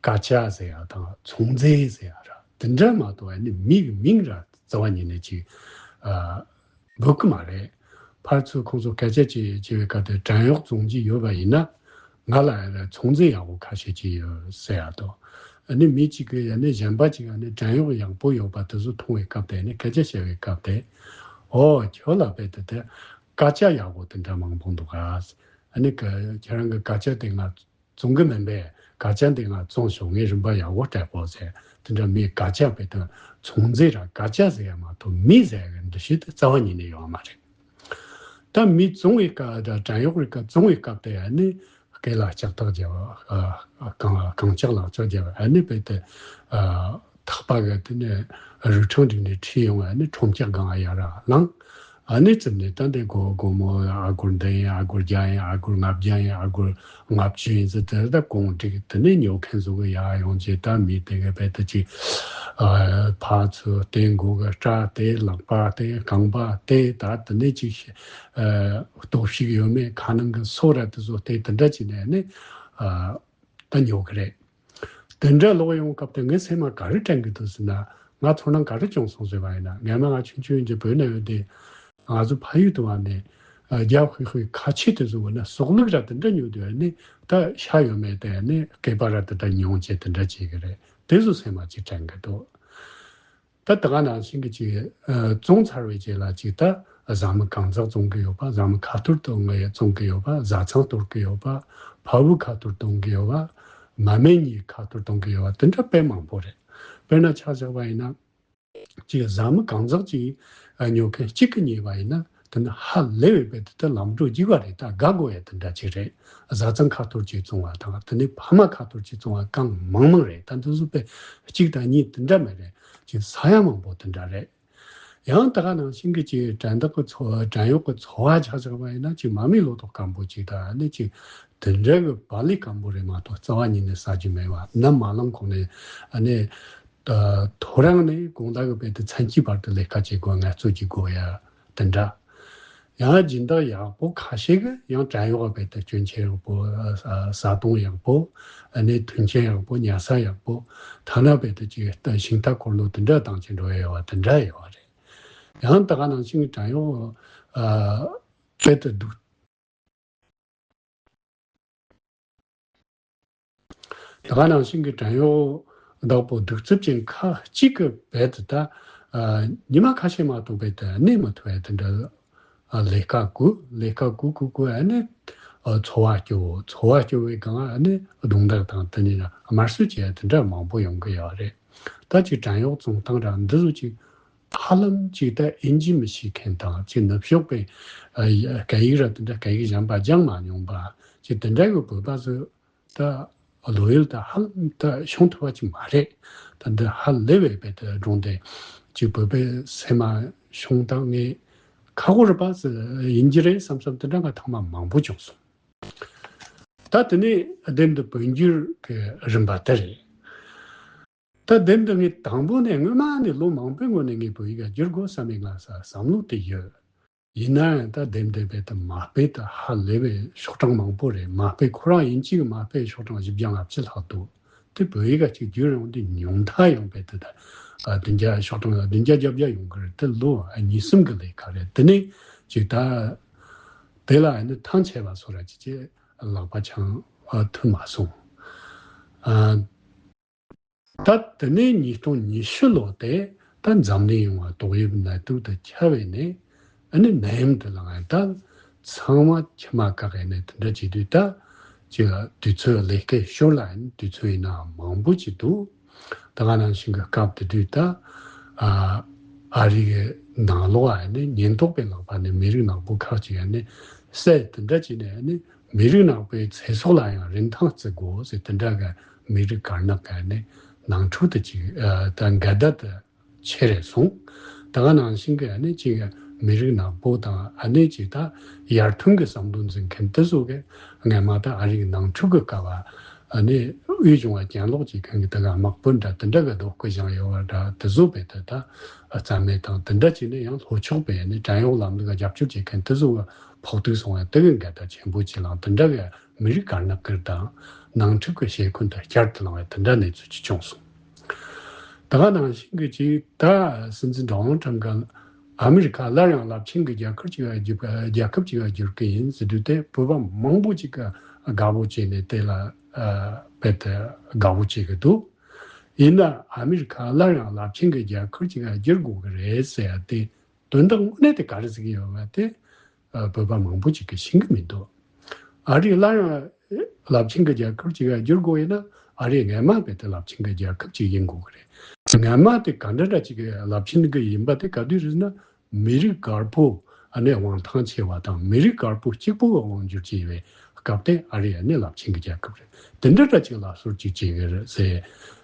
དཀར་ཆག་ཟེར་ཡ་དང་ཚོང་རྫས་ཟེར་ཡ་ར་དེ་འདྲ་མ་གཏོགས་ཨ་ནི་མི་གི་མིང་ར་རྩ་བ་ཉིད་ནས་ཅིག་ཨ་འབོད་གི་མ་རེད། ཕར་ཚུར་ཁོང་ཚོ་སྐད་ཆ་བྱེད་བྱེད་པའི་སྐབས་དེ་བྲན་གཡོག་བཙོང་གི་ཡོད་པ་ཡིན་ན་ང་ལ་ཨ་ནི་ཚོང་རྫས་ཡག་པོ་ཁ་ཤས་ཅིག་ཡོད་ཟེར་ཡ་དང་། ཨ་ནི་མི་གཅིག་གིས་ཨ་ནི་གཞན་པ་ཅིག་ཨ་ནི་བྲན་གཡོག་ཡག་པོ་ཡོད་པ་དེ་ཚོ་མཐོང་བའི་སྐབས་དེ་ཨ་ནི་སྐད་ཆ་བཤད་པའི་སྐབས་དེ། ཨོ་ཁྱོད་ལ་དཔེ་དེ་དེ། དཀར་ཆག་ཡག་པོ་དེ་འདྲ་མང་པོ་འདུག་ག་ཨ་ནི་ཁྱེད་རང་གི་དཀར་ཆག་དེ་ང་བཙོང་གི་མིན་པས། དཀར་ཆག་འདི་ང་བཙོང་ཤོག་ངས་རིན་པ་ཡག་པོ་སྤྲད་གོ་ཟེར། དེ་འདྲ་མིའི་དཀར་ཆག་དཔེ་དེ་ཚོང་རྫས་ར་དཀར་ཆག་ཟེར་ཡ་མ་གཏོགས་མི་ཟེར་ཡ་གི་འདུ་ཤེས་དེ་རྩ་བ་ཉིད་ནས་ཡོད་མ་རེད། ད་མི་བཙོང་བའི་སྐབས་དང་བྲན་གཡོག་རིགས་ཀ་བཙོང་བའི་སྐབས་དེ་ཨ་ནི་སྐེ་ལ་ལྕགས་ཐག་བརྒྱབ་པ། ཨ་རྐང་ལྕགས་ལག་ལྕགས་བརྒྱབ་པ་ཨ་ནི་དཔེ་དེ་ཨ་ ཐག་པ་གི་དེ་ནས་རུས་ཁྲང་བསྒྲིགས་ནས་ཁྲིད་ཡོང་བ་ནི་ཁྲོམ་ལྕགས་སྒང་ཡར་ལངས། ཨ་ནི་ཙམ་ནས་ད་འདི་སྒོར་སྒོར་མོ་ཨ་སྒོར་འདི་ཡིན། ཨ་སྒོར་བརྒྱ་ཡིན། ཨ་སྒོར་ལྔ་བརྒྱ་ཡིན། ཨ་སྒོར་ལྔ་བཅུ་ཡིན་ཟེར་དེ་ད་གོང་བསྒྲིགས། དེ་ནས་ཉོ་མཁན་ཚོ་གི་ཡར་ཡོང་རྗེས་ད་མི་དེ་གི་རྦད་དེ་ཅིག་ཨ་ཕར་ཚུར་དེ་མགོ་གི་སྐྲ་དེ་ལག་པ་དེ་རྐང་པ་དེ་ད་དེ་ནས་ཅིག་ཨ་སྟོབས་ཤུགས་ཡོད་མེད་ཁ་ནང་གི་སོ་ར་དེ་ཚོ་དེ་དེ་འདྲ་བྱས་ནས་ནི་ཨ་ད་ཉོ་གི་རེད། དེ་འདྲ་ལོག་ཡོང་སྐབས་དེ་ངའི་སེམས་ལ་ག་རེ་དྲན་གི་འདུག་ཟེར་ན། ང་ཚོར་སྣང་ག་རེ་བྱུང་སོང་ཟེར་བ་ཡིན་ན། སྔན་མ་ང་ཆུང་ཆུང་ཡིན་གྱི་བོད་ནས་ཡོད་དེ། ང་ཚོ་ཕ་ཡུལ་དུ་བ་ནས་ཨ་རྒྱ་ཧུད་ཧུད་ཁ་ཆེ་དེ་ཚོ་བོད་ན་སོག་ལུག་ར་དེ་འདྲ་ཉོ་དུས་ཨ་ནི་ད་ཤ་ཡོད་མེད་དེ་ཨ་ནི་སྐེད་པ་ར་དེ་འདྲ་ཉོ་བྱས་དེ་འདྲ་བྱེད་གི་རེད། དེ་ཚོ་སེམས་ལ་ཅིག་དྲན་གི་འདུག་ད་ད་ག་ནང་བཞིན་གྱི་ཅིག་ཨ་བཙོང་ཚར་བའི་རྗེས་ལ་ཅིག་ད་བཟའ་མི་གང་ཟག་བཙོང་གི་ཡོད་པ། བཟའ་མི་ཁ་ཐོར་གཏོང་གི་བཙོང་གི་ཡོད་པ། བཟའ་ཚང་གཏོར་གི་ཡོད་པ། ཕ་བུ་ཁ་ཐོར་གཏོང་གི་ཡོད་པ། མ་སྨད་གཉིས་ཁ་ཐོར་གཏོང་གི་ཡོད་པ། དེ་འདྲ་དཔེ་མང་པོ་རེད། དཔེར་ན་ཆ་བཞག་པ་ཡིན་ན། ཅིག་བཟའ་མི་གང་ཟག་ཅིག་ཨ་ཉོ་མཁན་གཅིག་གིས་རྙེད་པ་ཡིན་ན། དེ་ནི་ཧ་ལས་པའི་རྦད་དེ་ད་ལམ་འགྲོ་རྒྱུག་པ་རེད། ད་དགའ་དགོས་ཡ་དེ་འདྲ་ཅིག་རེད། བཟའ་ཚང་ཁ་ཐོར་ཅིག་བཙོང་བ་དང་། དེ་ནས་ཕ་མ་ཁ་ཐོར་ཅིག་བཙོང་བ་གང་མང་མང་རེད། ད་འདི་ཚོ་དཔེ་གཅིག་དང་གཉིས་དེ་འདྲ་མེད་རེད། ཅིག་ས་ཡ་མང་པོ་དེ་འདྲ་རེད། ཡང་ད་ག་ནང་བཞིན་གྱི་ཅིག་བྲན་བདག་གི་འཚོ་བ། བྲན་གཡོག་གི་འཚོ་བ་ཆ་བཞག་པ་ཡིན་ན། ཅིག་མ་རྨོས་ལོ་ཏོག་སྐམ་པོ་ཅིག་དང་། ཨ་ནི་ཅིག་དེ་འདྲ་གི་བག་ལེབ་སྐམ་པོ་རེད་མ་གཏོགས་རྩ་བ་ཉིད་ནས་ཟ་རྒྱུ་མེད་པ། ནམ་མ་ལངས་གོང་ནས་ཨ་ནི་ད་ཐོ་རངས་ནས་དགོང་དག་གི་རྦད་དེ་མཚན་གཅིག་བར་དུ་ལས་ཀ་བྱེད་དགོས། ངལ་རྩོལ་བྱེད་དགོས་ཡ་དེ་འདྲ། ཡང་སྦྱིན་བདག་ཡག་པོ་ཁ་ཤས་ཀྱིས་ཡང་བྲན་གཡོག་རྦད་དེ་སྐྱོན་ཆེན་ཡག་པོ། ཨ་ཨ་བཟའ་བཏུང་ཡག་པོ། ཨ་ནི་མཐུན་རྐྱེན་ཡག་པོ། ཉལ་ས་ཡག་པོ། ཐ་ན་རྦད་དེ་ཅིག་ད་ཤིང་རྟ་འཁོར་ལོ་དེ་འདྲ་བཏང་བྱས་འགྲོ་ཡ་ཡོད་པ་དེ་འདྲ་ཡོད་པ་རེད། ཡང་ད་ག་ནང་བཞིན་གྱི་བྲན་གཡོག་ཨ་རྦད་དེ་སྡུག་ད་ག་ནང་བཞིན་གྱི་བྲན་གཡོག་བདག་པོ་གདུག་རྩུབ་ཅན་ཁག་ཅིག་གིས་རྦད་དེ་ད་ཨ་ཉི་མ་ཁ་ཤས་མ་གཏོགས་རྦད་དེ་གནས་མི་ཐུབ་པའི་དེ་འདྲ་ཨ་ལས་ཀ་བཀོལ། ལས་ཀ་བཀོལ་བཀོལ་བཀོལ། ཨ་ནི་ཨ་འཚོ་བ་སྐྱོལ། འཚོ་བ་སྐྱོལ་བའི་སྒང་ཨ་ནི་རྡུང་རྡེག་དང་དེ་ནས་དམར་གསོད་བྱེད་ཡ་དེ་འདྲ་མང་པོ་ཡོང་གི་ཡོད་རེད། ད་ཅིག་བྲན་གཡོག་བཙོང་སྟངས་ར་འདི་ཚོ་ཅིག་ཧ་ལམ་ཅིག་ད་ཨིན་ཇི་མི་ཤེས་མཁན་དང་། ཅིག་ནུབ་ཕྱོགས་པའི་ཨ་ཡ་སྐད་ཡིག་ར་དེ་འདྲ་སྐད་ཡིག་གཞན་པ་སྦྱང་མ་མྱོང་པ་ཅིག་དེ་འདྲ་གི་བོད་པ་ཚོ་ད་བློ་ཡུལ་ད་ཧ་ལམ་ད་ཤོང་ཐུབ་པ་ཅིག་མ་རེད། ད་འདི་ཧ་ལས་པའི་རྦད་དེ་སྒྲུང་དེ་ཅིག་བོད་པའི་སེམས་ལ་ཤོང་སྟངས་ངས་ཁག་པོ་རེད་པ་ཡིན་གྱི་རེད་བསམ་བསམ་དེ་འདྲ་ང་ཐེངས་མ་མང་པོ་བྱུང་སོང་། ད་དེ་ནས་ལྡེམ་འདི་བོད་འགྱུར་གྱི་རིམ་པ་དེ་རེད། ད་ལྡེམ་འདི་ངས་དང་པོ་ནས་སྔོན་མ་ནས་ལོ་མང་པོའི་སྔོན་ནས་ངས་བོད་ཡིག་ལ་བསྒྱུར་དགོས་བསམ་པའི་ང་ས་བསམ་བློ་དེ་ཡོད། ཡིན་ན་ཡང་ད་ལྡེམ་འདི་རྦད་དེ་མ་དཔེ་ད་ཧ་ལས་པའི་ཤོག་གྲངས་མང་པོ་རེད། མ་དཔེ་ཁོ་རང་ཡིན་གཅིག་མ་དཔེ་ཤོག་གྲངས་བཞི་བརྒྱ་ལྔ་བཅུ་ལྷག་འདུག་དེ་བོད་ཡིག་ག་ཅིག་བསྒྱུར་ཡོང་དུས་ཉུང་མཐའ་ཡང་རྦད་དེ་ད་ཨ་བདུན་བརྒྱ། ཤོག་གྲངས་ལ་བདུན་བརྒྱ་བརྒྱད་བརྒྱ་ཡོང་གི་རེད། དེ་ལོ་ཨ་གཉིས་གསུམ་གྱི་ལས་ཀ་རེད། དེ་ནས་ཅིག་ད་དེ་ལ་ཨ་ནི་ཐང་ཆད་པ་སོགས་ར་ཅིག་ཅིག་ལག་པ་འཆང་ཨ་ཐུབ་མ་སོང་། ཨ་ད་དེ་ནས་ཉིས་སྟོང་ཉི་ཤུ་ལོ་དེ་ད་འཛམ་གླིང་ཡོངས་ལ་ཏོག་དབྱིབས་ནད་དུག་དེ་ཁྱབ་པས་ནས་ཨ་ནི་ནད་ཡམས་དེ་ལངས། ད་ཚང་མ་མཆི་མ་བཀག་ཡས་ནས་དེ་འདྲ་བྱེད་དུས་ད་ཅིག་དུས་ཚོད་ལས་ཀའི་ཞོར་ལ་ཨ་ནི་དུས་ཚོད་ཡིན་ན་མང་པོ་ཅིག་འདུག་ད་ག་ནང་བཞིན་གྱི་སྐབས་དེ་དུས་ད་ཨ་ཨ་རི་གི་ནང་ལོགས་ཨ་ནི་ཉེན་རྟོག་པའི་ལག་པ་ནས་མི་རིགས་ནག་པོ་ཁག་ཅིག་ཨ་ནི་བསད། དེ་འདྲ་བྱས་ནས་ཨ་ནི་མི་རིགས་ནག་པོའི་ཚེ་སྲོག་ལ་ཡང་རིན་ཐང་བརྩི་དགོས་ཟེར། དེ་འདྲ་གི་མི་རིགས་དཀར་ནག་གི་ཨ་ནི་ནང་འཁྲུག་དེ་ཅིག་ཨ་ད་འགལ་ཟླ་དེ་ཆེ་རེ་སོང་། ད་ག་ནང་བཞིན་གྱི་ཨ་ནི་ཅིག་མི་རིགས་ནག་པོ་དང་ཨ་ནི་ཅིག་ད་ཡར་ཐོན་གྱི་བསམ་བློ་འཛིན་མཁན་དེ་ཚོ་གིས་སྔན་མ་ད་ཨ་རིའི་ནང་འཁྲུག་གི་སྐབས་ཨ་ནི་དབུས་གཞུང་བ་གྱེན་ལོག་བྱེད་མཁན་གྱི་དེ་ག་དམག་དཔོན་འདྲ་དེ་འདྲ་གི་སྡོད་གི་བཞག་ཡོད་པ་འདྲ། དེ་ཚོ་རྦད་དེ་ད་རྩ་མེད་དང་། དེ་འདྲ་བྱས་ནས་ཡང་ལྷོ་ཕྱོགས་པའི་ཨ་ནི་བྲན་གཡོག་ལམ་ལུགས་ལ་རྒྱབ་སྐྱོར་བྱེད་མཁན་དེ་ཚོ་གི་ཕོག་ཐུག་སོང་བ་དེ་གི་འགལ་ཟླ་ཆེན་པོ་ཅིག་ལངས། དེ་འདྲ་གི་མི་རིགས་དཀར་ནག་གི་དང་ནང་འཁྲུག་གི་ཞེ་འཁོན་དེ་བསྐྱར་དུ་ལངས་པའི་དེ་འདྲ་གནས་ཚུལ་ཅིག་བྱུང་སོང་། ད་ག་ནང་བཞིན་གྱི་ཅིག་ད་སྲིད་འཛིན་ཌོ་ནལ་ཊམ་གྱིས་ཨ་མི་རི་ཀ་སླར་ཡང་རླབས་ཆེན་གྱི་རྒྱལ་ཁབ་ཅིག་ལ་བསྒྱུར། རྒྱལ་ཁབ་ཅིག་ལ་བསྒྱུར་གི་ཡིན་ཟེར་དུས་དེ་བོད་པ་མང་པོ་ཅིག་གིས་དགའ་པོ་བྱས་ནས་དེ་ལ་ཨ་རྦད་དེ་དགའ་པོ་བྱེད་ཀྱི་འདུག་ཡིན་ན་ཨ་མི་རི་ཀ་སླར་ཡང་རླབས་ཆེན་གྱི་རྒྱལ་ཁབ་ཅིག་ལ་བསྒྱུར་དགོས་ཀྱི་རེད་ཟེར་ཡ་དེ་དོན་དག་དངོས་གནས་དེ་ག་རེ་ཟེར་གྱི་ཡོད་པ་དེ་ཨ་བོད་པ་མང་པོ་ཅིག་གིས་ཤེས་ཀྱི་མི་འདུག་ཨ་རི་སླར་ཡང་རླབས་ཆེན་གྱི་རྒྱལ་ཁབ་ཅིག་ལ་བསྒྱུར་དགོས་ཡིན་ན། ཨ་རི་སྔན་མ་རྦད་དེ་རླབས་ཆེན་གྱི་རྒྱལ་ཁབ་ཅིག་ཡིན་དགོས་ཀྱི་རེད། སྔན་མ་དེ་ག་འདྲ་འདྲ་ཅིག་གི་རླབས་ཆེན་གྱི་ཡིན་པ་དེ་ག་དུས་རེད་ཟེར་ན། མི་རིགས་དཀར་པོ་ཨ་ནི་དབང་ཐང་ཆེ་བ་དང་། མི་རིགས་དཀར་པོ་གཅིག་པོ་གི་དབང་སྒྱུར་བྱས་པའི་སྐབས་དེ་ཨ་རི་ཨ་ནི་རླབས་ཆེན་གྱི་རྒྱལ་ཁབ་རེད། དེ་འདྲ་འདྲ་ཅིག་ལ་སོར་ཅིག་བྱེད་ཀྱི་རེད་ཟེར།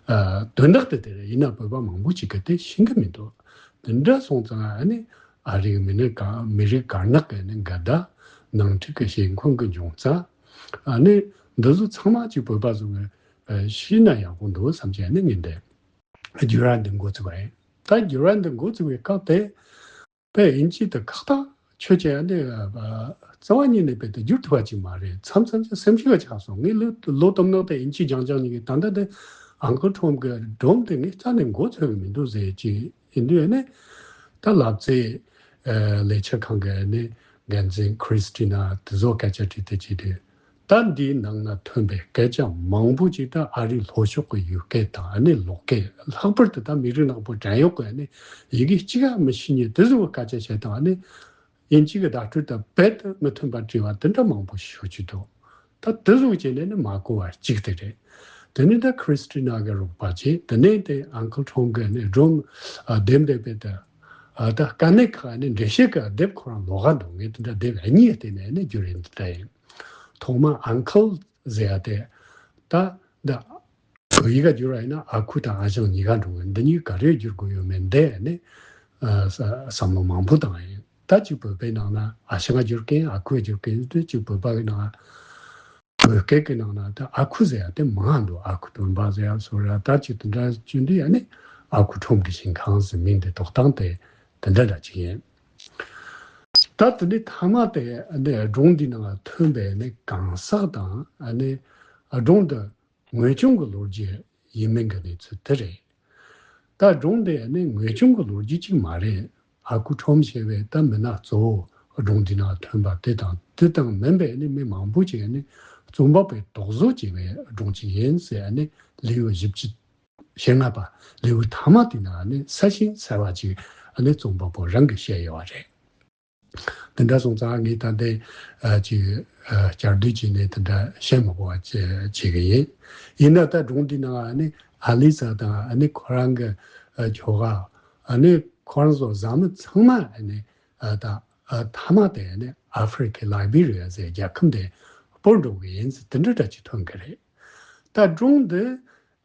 ཨ་དོན་དག་དེ་དེ་རེད། ཡིན་ན་བོད་པ་མང་པོ་ཅིག་གིས་དེ་ཤེས་ཀྱི་མི་འདུག་དེ་འདྲ་སོང་ཙང་ཨ་ནི་ཨ་རིའི་མི་ནི་ག་མི་རིགས་དཀར་ནག་གི་ནི་འགལ་ཟླ། ནང་འཁྲུག་གི་ཞེན་ཁོང་གི་འབྱུང་རྩ། ཨ་ནི་འདི་ཚོ་ཚང་མ་ཅིག་བོད་པ་ཚོ་གི་ཨ་ཤེས་ན་ཡག་པོ་འདུག་བསམ་གྱི་ཨ་ནི་ངས་འདི་བསྒྱུར་བ་འདི་འགོ་བཙུགས་པ་ཡིན། ད་བསྒྱུར་བ་འདི་འགོ་བཙུགས་པའི་སྐབས་དེ། པས་དབྱིན་ཇི་དེ་ཁག་ཐག་ཆོད་ཅེས་ཨ་ནི་རྩ་བ་ཉིད་ནས་པས་དེ་བསྒྱུར་ཐུབ་པ་ཅིག་མ་རེད། མཚམས་མཚམས་ཅིག་སེམས་ཤུགས་ཆག་སོང་། ངས་ལོ་ལོ་དུམ་ནང་དེ་དབྱིན་ཇི་སྦྱང་སྦྱང་ཉིན་གི་ད་ལྟ་དེ་ཨང་ཀལ་ཁྲོམ་གི་སྒྲུང་དེ་ངས་རྩ་ནས་མགོ་ཚོས་གི་མི་འདུག་ཟེར་ཅིག་ཡིན་དུས་ཨ་ནི་ད་ལབ་ཙེ་ལས་འཆར་ཁང་གི་ཨ་ནི་འགན་འཛིན་ཁྲིས་ཏི་ན་དེ་ཚོ་སྐད་ཆ་དྲིས་ཏེ་ཅིག་དེ། ད་འདིའི་ནང་ན་ཐོན་པའི་སྐད་ཆ་མང་པོ་ཅིག་ད་ཨ་རིའི་ལྷོ་ཕྱོགས་ཀྱི་ཡུལ་སྐད་དང་ཨ་ནི་ལོག་སྐད། ལྷག་པར་དུ་ད་མི་རིགས་ནག་པོ་བྲན་གཡོག་གི་ཨ་ནི་ཡི་གེ་གཅིག་ཀ་མི་ཤེས་མཁན་དེ་ཚོའི་སྐད་ཆ་བཤད་སྟངས་ཨ་ནི་དབྱིན་ཇི་གི་བརྡ་སྤྲོད་དང་རྦད་དེ་མི་མཐུན་པ་བྲིས་པ་དེ་འདྲ་མང་པོ་ཞིག་ཤོད་ཀྱི་འདུག་ད་དེ་ཚོ་བྱས་ནས་ནི་མ་གོ་བ་གཅིག་དེ་རེད། དེ་ནས་ད་ཁྲིས་ཏི་ན་གི་རོགས་པ་བྱས། དེ་ནས་དེ་ཨང་ཀལ་ཁྲོམ་གི་ཨ་ནི་སྒྲུང་ཨ་དེབ་འདེབས་པའི་དེ་ཨ་ད་དཀའ་གནད་ཁག་ཨ་ནི་འགྲེལ་བཤད་གི་དེབ་ཁོ་རང་ལོགས་ཀ་འདུག་ངས་དེ་འདྲ་དེབ་གཉིས་བལྟས་ནས་ཨ་ནི་བསྒྱུར་ཡིན། དེ་འདྲ་ཡིན། ཐོག་མ་ཨང་ཀལ་ཟེར་ཡ་དེ་ད་འདི་བོད་ཡིག་ག་བསྒྱུར་བ་ཡིན་ན་ཨ་ཁུ་དང་ཨ་ཞང་གཉིས་ཀ་འགྲོ་གི། འདི་གཉིས་ག་རེ་བསྒྱུར་དགོས་ཡོད་མེད་འདི་ནི་ཨ་ས་བསམ་བློ་མང་པོ་བཏང་ཡིན། ད་ཅིག་བོད་པའི་ནང་ན་ཨ་ཞང་ག་བསྒྱུར་མཁན་ཨ་ཁུ་ག་བསྒྱུར་མཁན་དེ་ཅིག་བོད་པ་གི་ནང་བོད་སྐད་ཀྱི་ནང་ན་ད་ཨ་ཁུ་ཟེར་ཡ་དེ་མང་འདུག་ཨ་ཁུ་སྟོན་པ་ཟེར་ཡ་སོགས་ར། ད་ཅིག་དེ་འདྲ་བྱུང་དུས་ཡ་ནི་ཨ་ཁུ་ཁྲོམ་གྱི་ཞིང་ཁང་ཟེར་མིང་དེ་འདོགས་སྟངས་དེ་དེ་འདྲ་འདྲ་ཅིག་ཡིན། ད་དེ་ནས་མཐའ་མ་དེ་འདི་སྒྲུང་འདི་ནང་ཐོན་པའི་ནི་གང་ཟག་དང་ཨ་ནི་སྒྲུང་འདི་ངེས་བྱུང་གི་ལོ་རྒྱུས་ཡིན་མིན་གྱི་གནས་ཚུལ་དེ་རེད། ད་སྒྲུང་འདི་ནི་ངེས་བྱུང་གི་ལོ་རྒྱུས་གཅིག་མ་རེད། ཨ་ཁུ་ཁྲོམ་ཞེས་པའི་ད་མི་སྣ་གཙོ་བོ་སྒྲུང་འདི་ནང་ཐོན་པ་དེ་དང་དེ་དང་མིན་པའི་ནི་མི་མང་པོ་ཅིག་ནི་རྩོམ་པ་པོས་རྟོག་བཟོ་བྱས་པའི་སྒྲུང་ཅིག་ཡིན་ཟེར་ནི་ལེའུ་བཞི་བཅུ་ཞེ་ལྔ་པ་ལེའུ་མཐའ་མ་དེ་ནང་ནི་ས་ཞིང་ཟེར་བ་ཅིག་ནི་རྩོམ་པ་པོ་རང་གིས་བཤད་ཡོད་པ་རེད། དེ་འདྲ་སོང་ཙང་ངས་ད་ལྟའི་ཨ་ཅིག་ཨ་བསྐྱར་ཟློས་བྱས་ནས་དེ་འདྲ་བཤད་མ་དགོས་པ་བྱེད་བྱེད་ཀྱི་ཡིན། ཡིན་ན་ད་སྒྲུང་འདི་ནང་ཨ་ནི་ཨ་ལི་ས་དང་ཨ་ནི་ཁོ་རང་གི་ཨ་ཁྱོ་ག་ཨ་ནི་ཁོ་རང་ཚོ་བཟའ་མི་ཚང་མ་ཨ་ནི་ཨ་ད་ཨ་མཐའ་མ་དེ་ཨ་ནི་ཨ་ཧྥེ་རི་ཁའི་ལའི་བྷི་རི་ཡ་ཟེར་རྒྱལ་ཁབ་དེ་སྤོར་འགྲོ་གི་ཡིན་ཟེར་དེ་འདྲ་འདྲ་ཅིག་ཐོན་གི་རེད། ད་སྒྲུང་འདི་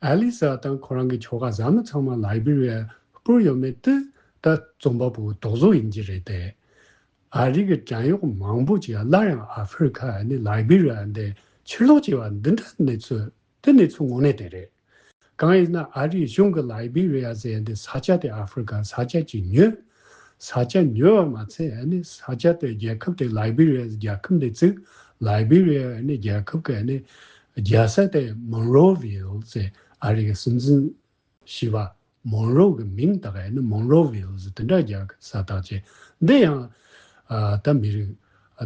ཨ་ལི་ས་དང་ཁོ་རང་གི་ཁྱོ་ག་བཟའ་མི་ཚང་མ་ལའི་བྷི་རི་ཡ་སྤོར་ཡོད་མེད་དེ་ད་རྩོམ་པ་པོའི་རྟོག་བཟོ་ཡིན་གྱི་རེད་དེ། ཨ་རི་གི་བྲན་གཡོག་མང་པོ་ཅིག་སླར་ཡང་ཨ་ཧྥེ་རི་ཁ་ཨ་ནི་ལའི་བྷི་རི་ཡ་འདི་ཕྱིར་ལོག་བྱས་པ་འདི་འདྲ་གནས་ཚུལ་དེ་གནས་ཚུལ་དངོས་གནས་དེ་རེད། གང་ཡིན་ན་ཨ་རིའི་གཞུང་གི་ལའི་བྷི་རི་ཡ་ཟེར་འདི་ས་ཆ་དེ་ཨ་ཧྥེ་རི་ཁ་ས་ཆ་ཅིག་ཉོས། ས་ཆ་ཉོས་པ་མ་ཚད་ཨ་ནི་ས་ཆ་དེ་རྒྱལ་ཁབ་དེ་ལའི་བྷི་རི་ཡ་རྒྱལ་ཁབ་འདི་བཙུགས། ལའི་བྷི་རི་ཡ་ཨ་ནི་རྒྱལ་ཁབ་ཀྱི་ཨ་ནི་རྒྱལ་ས་དེ་མོན་རོ་ཝིལ་ཟེར་ཨ་རི་གི་སྲིད་འཛིན་བྱིས་པ་མོན་རོ་གི་མིང་བཏགས་ཡ་ནི་མོན་རོ་ཝིལ་ཟེར་དེ་འདྲ་རྒྱག་ས་བཏགས་བྱས། འདི་ཡང་ཨ་ད་མི་རིགས་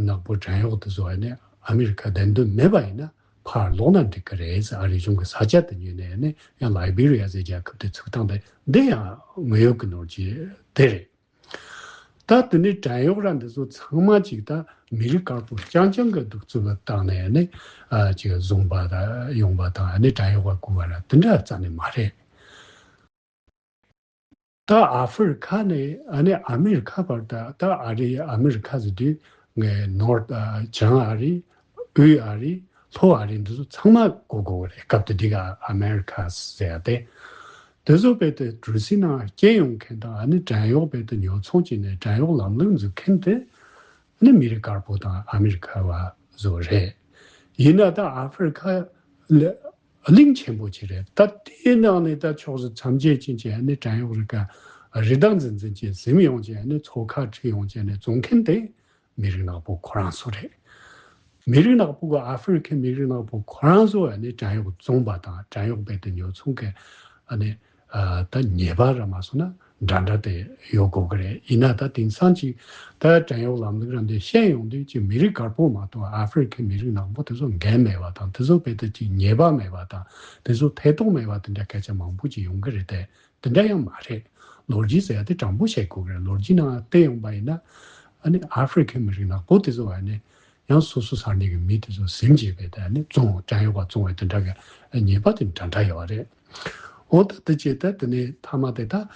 ནག་པོ་བྲན་གཡོག་དེ་ཚོ་ཡ་ནི་ཨ་མི་རི་ཁ་བདེན་དོན་མེད་པ་ཡིན་ན་ཕར་ལོག་ན་འགྲིག་གི་རེད་ཟེར། ཨ་རི་གཞུང་གི་ས་ཆ་དེ་ཉོས་ནས་ཡ་ནི་ཡང་ལའི་བྷི་རི་ཡ་ཟེར་རྒྱལ་ཁབ་དེ་ཚུགས་སྟངས་དེ་འདི་ཡང་དངོས་ཡོད་ཀྱི་ནོར་གྱི་དེ་རེད། ད་དེ་ནས་བྲན་གཡོག་ར་འདི་ཚོ་ཚང་མ་ཅིག་ད་མི་རིགས་དཀར་པོ་རྐྱང་རྐྱང་གི་གདུག་རྩུབ་ལ་བཏང་ནས་ནི་ཨ་ཅིག་བཟུང་པ་དང་ཡོང་པ་དང་ཨ་ནི་བྲན་གཡོག་པ་བཀུག་པ་ར་དེ་འདྲ་རྩ་ནས་མ་རེད། ད་ཨ་ཧྥེ་རི་ཁ་ནས་ཨ་ནི་ཨ་མེ་རི་ཁ་བར་ད་ད་ཨ་རི་ཨ་མེ་རི་ཁ་ཟེར་དུས་ངས་ནོར་བྱང་ཨ་རི། དབུས་ཨ་རི། ལྷོ་ཨ་རི་འདི་ཚོ་ཚང་མ་གོ་དགོས་ཀྱི་རེད། སྐབས་དེ་དུས་ཀ་ཨ་མེ་རི་ཁ་ཟེར་ཡ་དེ། དེ་ཚོ་རྦད་དེ་གྲུ་གཟིངས་ནང་སྐྱེལ་ཡོང་མཁན་དང་ཨ་ནི་བྲན་གཡོག་རྦད་དེ་ཉོ་ཚོང་བྱས་ནས་བྲན་གཡོག་ལམ་ལུགས་འཛུགས་མཁན་དེ་ཨ་ནི་མི་རིགས་དཀར་པོ་དང་ཨ་མེ་རི་ཁ་བ་ཚོ་རེད། ཡིན་ན་ད་ཨ་ཧྥེ་རི་ཁ་ལ་གླིང་ཆེན་པོ་ཅིག་རེད། ད་དེའི་ནང་ནས་ད་ཕྱོགས་སུ་མཚམས་བཅད་ཕྱིན་བྱས་ཨ་ནི་བྲན་གཡོག་རིགས་ཀ་རི་དྭགས་འཛིན་འཛིན་བྱས་ཟིན་ཡོང་བྱས་ཨ་ནི་མཚོ་ཁ་ཁྲིད་ཡོང་བྱས་ཨ་ནི་བཙོང་མཁན་དེ། མི་རིགས་ནག་པོ་ཁོ་རང་ཚོ་རེད། མི་རིགས་ནག་པོ་གི་ཨ་ཧྥེ་རི་ཁའི་མི་རིགས་ནག་པོ་ཁོ་རང་ཚོ་ཨ་ནི་བྲན་གཡོག་བཙོང་པ་དང་བྲན་གཡོག་རྦད་དེ་ཉོ་ཚོང་གི་ཨ་ནི་ཨ་ད་ཉེས་པ་ར་མ་སོང་ན་འདྲ་འདྲ་དེ་ཡོད་དགོས་ཀྱི་རེད། ཡིན་ན་ད་དེང་སང་ཅིག་ད་བྲན་གཡོག་ལམ་ལུགས་ར་འདི་བཤད་ཡོང་དུས་ཅིག་མི་རིགས་དཀར་པོ་མ་གཏོགས་ཨ་ཧྥེ་རི་ཁའི་མི་རིགས་ནག་པོ་དེ་ཚོ་འགན་མེད་པ་དང་དེ་ཚོ་རྦད་དེ་ཅིག་ཉེས་པ་མེད་པ་དང་དེ་ཚོ་ཐེ་གཏོགས་མེད་པ་དེ་འདྲ་སྐད་ཆ་མང་པོ་ཅིག་ཡོང་གི་རེད་དེ། དེ་འདྲ་ཡང་མ་རེད། ལོ་རྒྱུས་ཟེར་ཡ་དེ་དྲང་པོ་བཤད་དགོས་ཀྱི་རེད། ལོ་རྒྱུས་ནང་བལྟས་ཡོང་པ་ཡིན་ན་ཨ་ནི་ཨ་ཧྥེ་རི་ཁའི་མི་རིགས་ནག་པོ་དེ་ཚོ་ཨ་ནི་ཡང་སོ་སོ་ས་གནས་ཀྱི་མི་དེ་ཚོ་ཟིན་བྱས་པའི་ད་ཨ་ནི་བཙོང་བྲན་གཡོག་པ་བཙོང་བའི་དེ་འདྲ་གི་ཉེས་པ་དེ་འདྲ་འདྲ་ཡོད་རེད། འོ་ད་དེ་བྱས་ད་དེ་ནས་མཐའ་མ་དེ་ད་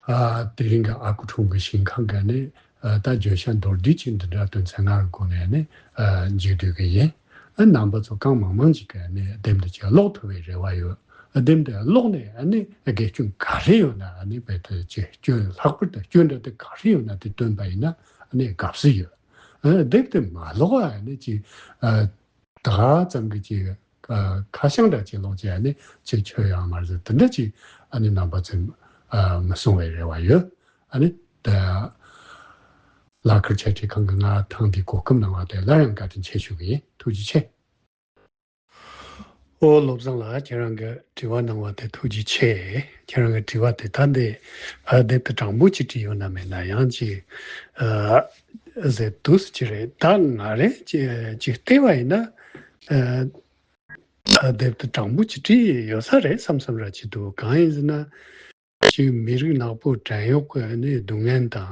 ཨ་དེ་རིང་གི་ཨ་ཁུ་ཁྲོམ་གྱི་ཞིང་ཁམས་གི་ཨ་ནི་ཨ་ད་བརྗོད་བྱ་མདོར་བསྡུས་ཅིག་འདི་འདྲ་དོན་ཚན་ལྔ་གི་སྒོ་ནས་ཨ་ནི་ཨ་མཇུག་བསྡུ་གི་ཡིན། ཨ་རྣམ་པ་ཚོ་གང་མང་མང་ཅིག་གི་ཨ་ནི་དེབ་འདི་ཅིག་ཀློག་ཐུབ་པའི་རེ་བ་ཡོད། དེབ་འདི་ཀློག་ནས་ཨ་ནི་དགེ་སྐྱོན་ག་རེ་ཡོད་ན་ཨ་ནི་བེད་སྤྱོད་སྐྱོན་ལྷག་པར་དུ་སྐྱོན་འདྲ་དེ་ག་རེ་ཡོད་ན་དེ་སྟོན་པ་ཡིན་ན་ཨ་ནི་དགའ་བསུ་ཡོད། ཨ་དེབ་དེ་མ་ཀློག་ཨ་ནི་ཅིག་ཨ་ད་ཙམ་གྱི་ཅིག་ཨ་ཁ་བྱང་འདྲ་ཅིག་ཀློག་ཅིག་ཨ་ནི་ཅིག་ཆོས་ཡང་མ་རེད་དེ་འདྲ་ཅིག་ཨ་ནི་རྣམ་པ་ཚོས་ཨ་མི་གསུང་བའི་རེ་བ་ཡོད། ཨ་ནི་ད་ལག་ཁྱེར་འཆད་ཁྲིད་ཁང་གི་ང་ཐེངས་འདིའི་གོ་སྐབས་གནང་བ་དེ་སླར་ཡང་བཀའ་དྲིན་ཆེ་ཞུ་གི་ཡིན། ཐུགས་རྗེ་ཆེ། ཨོ་བློ་བཟང་ལགས། ཁྱེད་རང་གི་དྲི་བ་གནང་བ་དེ་ཐུགས་རྗེ་ཆེ། ཁྱེད་རང་གི་དྲི་བ་དེ་ད་འདི་ཨ་དེབ་དེ་དྲང་པོ་ཅིག་བྲིས་ཡོད་ན་མེད་ན་ཡང་ཅིག་ཨ་ཟེར་དུས་ཅི་རེད། ད་ང་རེ་ཅིག་ཅིག་བལྟས་པ་ཡིན་ན་ཨ་ཨ་དེབ་དེ་དྲང་པོ་ཅིག་བྲིས་ཡོད་ས་རེད་བསམ་བསམ་ར་ཅིག་འདུག་གང་ཡིན་ཟེར་ན། ཅིག་མི་རིགས་ནག་པོ་བྲན་གཡོག་གི་ནི་སྡུག་བསྔལ་དང་།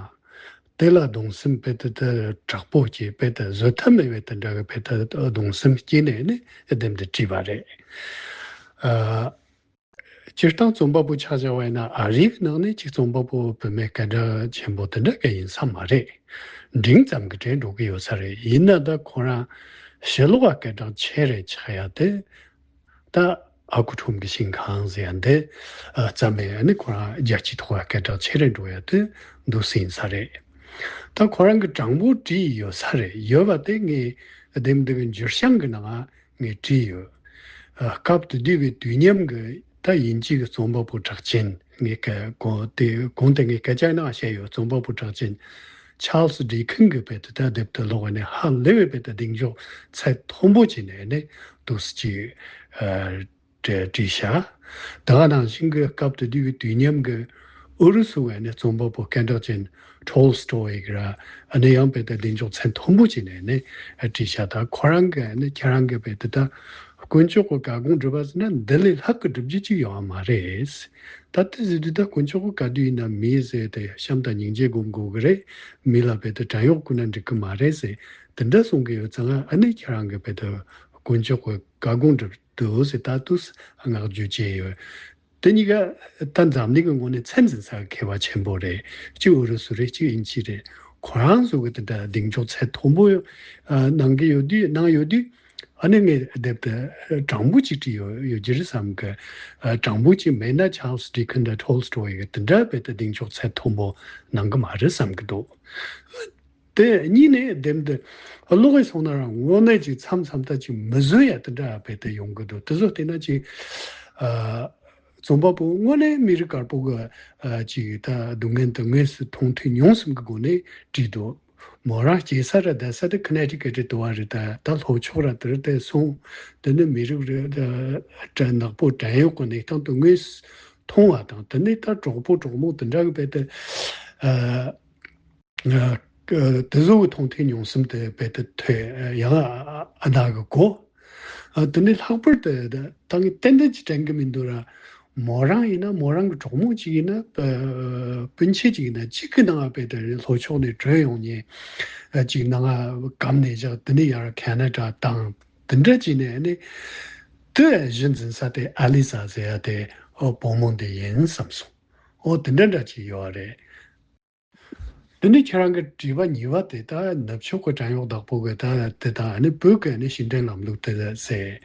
དེ་ལ་གདུང་སེམས་དཔེ་དེ་དེ་དྲག་པོ་སྐྱེས་དཔེ་དེ་བཟོད་ཐབས་མེད་པའི་དེ་འདྲ་གི་དཔེ་དེ་གདུང་སེམས་སྐྱེས་ནས་ནི་དེབ་འདི་བྲིས་པ་རེད། ཨ་སྤྱིར་བཏང་རྩོམ་པ་པོ་ཆ་བཞག་པ་ཡིན་ན་ཨ་རིའི་ནང་ནས་ཅིག་རྩོམ་པ་པོ་བུད་མེད་སྐད་གྲགས་ཆེན་པོ་དེ་འདྲ་གི་ཡིན་ས་མ་རེད། འབྲིང་ཙམ་གི་གྲས་འགྲོ་གི་ཡོད་ས་རེད། ཡིན་ན་ད་ཁོ་རང་ཕྱི་ལོགས་ལ་སྐད་གྲགས་ཆེ་རེད་ཆགས་ཡ་དེ། ད་ཨ་ཁུ་ཁྲོམ་གྱི་ཞིང་ཁང་ཟེར་ཡ་འདི་ཨ་རྩ་མེད་ཨ་ནི་ཁོ་རང་རྒྱལ་སྤྱིའི་ཐོག་ལ་སྐད་གྲགས་ཆེ་རུ་འགྲོ་ཡ་དེ་འདུག་སེ་ཡིན་ས་རེད། ད་ཁོ་རང་གི་དྲང་པོ་བྲིས་ཡོད་ས་རེད། ཡོད་པ་དེ་ངས་དེབ་འདི་གི་འགྱུར་བྱང་གི་ནང་ང་ངས་བྲིས་ཡོད། ཨ་སྐབས་དེ་དུས་ཀྱི་དུས་མཉམ་གྱི་ད་དབྱིན་ཇི་གི་རྩོམ་པ་པོ་གྲགས་ཅན་ངས་སྐད་གོ་དེ་གོང་དེ་ངས་སྐད་ཆ་ནང་བཤད་ཡོད། རྩོམ་པ་པོ་གྲགས་ཅན་ཆཱལ་སི་ཌི་ཁན་གྱི་དཔེ་དེ་ད་དེབ་དེ་ཀློག་པ་ནས་ཧ་ལས་པའི་དཔེ་དེ་གདེང་འཇོག་ཚད་མཐོན་པོ་བྱས་ནས་ནི་འདུག་སེ་ཅིག་ཨ་བྲིས་བྲིས་བཞག་ད་ག་ནང་བཞིན་གྱི་སྐབས་དེ་དུས་ཀྱི་དུས་མཉམ་གྱི་ཨུ་རུ་སུ་བས་ནི་རྩོམ་པ་པོ་སྐད་གྲགས་ཅན་ཊོལ་སི་ཊོ་ཡི་གི་ར་ཨ་ནི་ཡང་དཔེ་དེ་གདེང་འཇོག་ཚད་མཐོན་པོ་བྱས་ནས་ནི་བྲིས་བཞག་ད་ཁོ་རང་གི་ནི་ཁྱེད་རང་གི་དཔེ་དེ་ད་དཀོན་མཆོག་གི་བཀའ་དགོངས་སྒྲུབ་པ་ཟེར་ན་འདི་ལས་ལྷག་གི་སྒྲུབ་རྒྱུ་ཅིག་ཡོད་མ་རེད། ད་དེ་ཟེར་དུས་ད་དཀོན་མཆོག་གི་བཀའ་བསྡུ་ཡིན་ན་མི་ཟེར་དེ་བྱམས་དང་སྙིང་རྗེ་སྒོམ་དགོས་ཀྱི་རེད། མི་ལ་དཔེ་དེ་བྲན་གཡོག་བཀོལ་ན་འགྲིག་གི་མ་རེད་ཟེར་དེ་འདྲ་གསུང་གི་ཡོད་ཙང་ཨ་ནི་ཁྱེད་རང་གི་དཔེ་དེ་དཀོན་མཆོག་གི་བཀའ་དགོངས་སྒྲུབ་འདུག་ཟེར་ད་དུས་བསྔགས་བརྗོད་བྱས་ཡོད། དེ་གཉིས་ཀ་ད་འཛམ་གླིང་གི་ངོས་ནས་ཚད་འཛིན་ས་གལ་བ་ཆེན་པོ་རེད། གཅིག་ཨུ་རུ་སུ་རེད། གཅིག་དབྱིན་ཇི་རེད། ཁོ་རང་ཚོ་གི་དེ་འདྲ་གདེང་འཇོག་ཚད་མཐོན་པོ་ཡོད་ཨ་གནང་གི་ཡོད་དུས་གནང་ཡོད་དུས། ཨ་ནི་ངས་དེབ་དེ་དྲང་པོ་ཅིག་བྲིས་ཡོད་ཡོད་ཀྱི་རེད་བསམ་གི་ཨ་དྲང་པོ་ཅིག་མེད་ན་ཆཱལ་སི་ཌི་ཁན་དང་ཊོལ་སི་ཊོ་ཡི་གི་དེ་འདྲ་དཔེ་དེ་གདེང་འཇོག་ཚད་མཐོན་པོ་གནང་གི་མ་རེད་བསམ་གི་འདུག་དེ་གཉིས་ནས་དེབ་འདི་ཀློག་གི་སོང་ན་རང་དངོས་གནས་ཅིག་མཚམས་མཚམས་ད་ཅིག་མི་བཟོད་ཡ་དེ་འདྲ་དཔེ་དེ་ཡོང་གི་འདུག་དེ་ཚོ་བལྟས་ན་ཅིག་ཨ་རྩོམ་པ་པོ་དངོས་གནས་མི་རིགས་དཀར་པོ་གི་ཨ་ཅིག་ད་སྡུག་བསྔལ་དེ་དངོས་སུ་མཐོང་ཐོས་མྱོང་གསུམ་གྱི་སྒོ་ནས་བྲིས་འདུག་མོ་རང་སྐྱེས་ས་ར་བསྡད་ས་དེ་ཁ་ནེ་ཊི་ཀེ་ཊི་དུ་བ་རེད། ད་ད་ལྷོ་ཕྱོགས་ར་དེར་དེ་སོང་། དེ་ནི་མི་རིགས་རེད་ད་ནག་པོ་བྲན་གཡོག་གི་གནས་སྟངས་དེ་དངོས་སུ་མཐོང་བ་དང་དེ་ནི་ད་གྲོགས་པོ་གྲོགས་མོ་དེ་འདྲ་གི་དཔེ་དེ་ཨ། ཨ་དེ་ཚོ་གི་མཐོང་ཐོས་མྱོང་གསུམ་དེ་དཔེ་དེ་ཐོས་ཡང་ཨ་ཨ་ན་གི་གོ་ཨ་དེ་ནས་ལྷག་པར་དུ་ད་ངས་ཏན་ཏན་གྱིས་དྲན་གི་མི་འདུག་ར། མོ་རང་ཡིན་ན་མོ་རང་གི་གྲོགས་མོ་གཅིག་ཡིན་ན་ཨ་སྤུན་མཆེད་གཅིག་ཡིན་ན་གཅིག་གི་ནང་དཔེ་དེ་ལྷོ་ཕྱོགས་ནས་བྲོས་ཡོང་ཉེ་ཨ་གཅིག་ནང་བསྒམས་ནས་བཞག་དེ་ནས་ཡར་ཁ་ན་ཌ་བཏང་དེ་འདྲ་བྱས་ནས་ནི་དེ་གཞི་འཛིན་ས་དེ་ཨ་ལི་ས་ཟེར་ཡ་དེ་ཨོ་བུ་མོ་འདི་ཡིན་བསམ་སོང་། ཨོ་དེ་འདྲ་འདྲ་ཅིག་ཡོད་རེད། དེ་ནས་ཁྱེད་རང་གི་དྲི་བ་གཉིས་པ་དེ་ད་ནུབ་ཕྱོགས་ཀྱི་བྲན་གཡོག་བདག་པོ་གི་ད་དེ་དང་ཨ་ནི་བོད་ཀྱི་ཨ་ནི་ཕྱི་འབྲེལ་ལམ་ལུགས་དེ་ཟེར།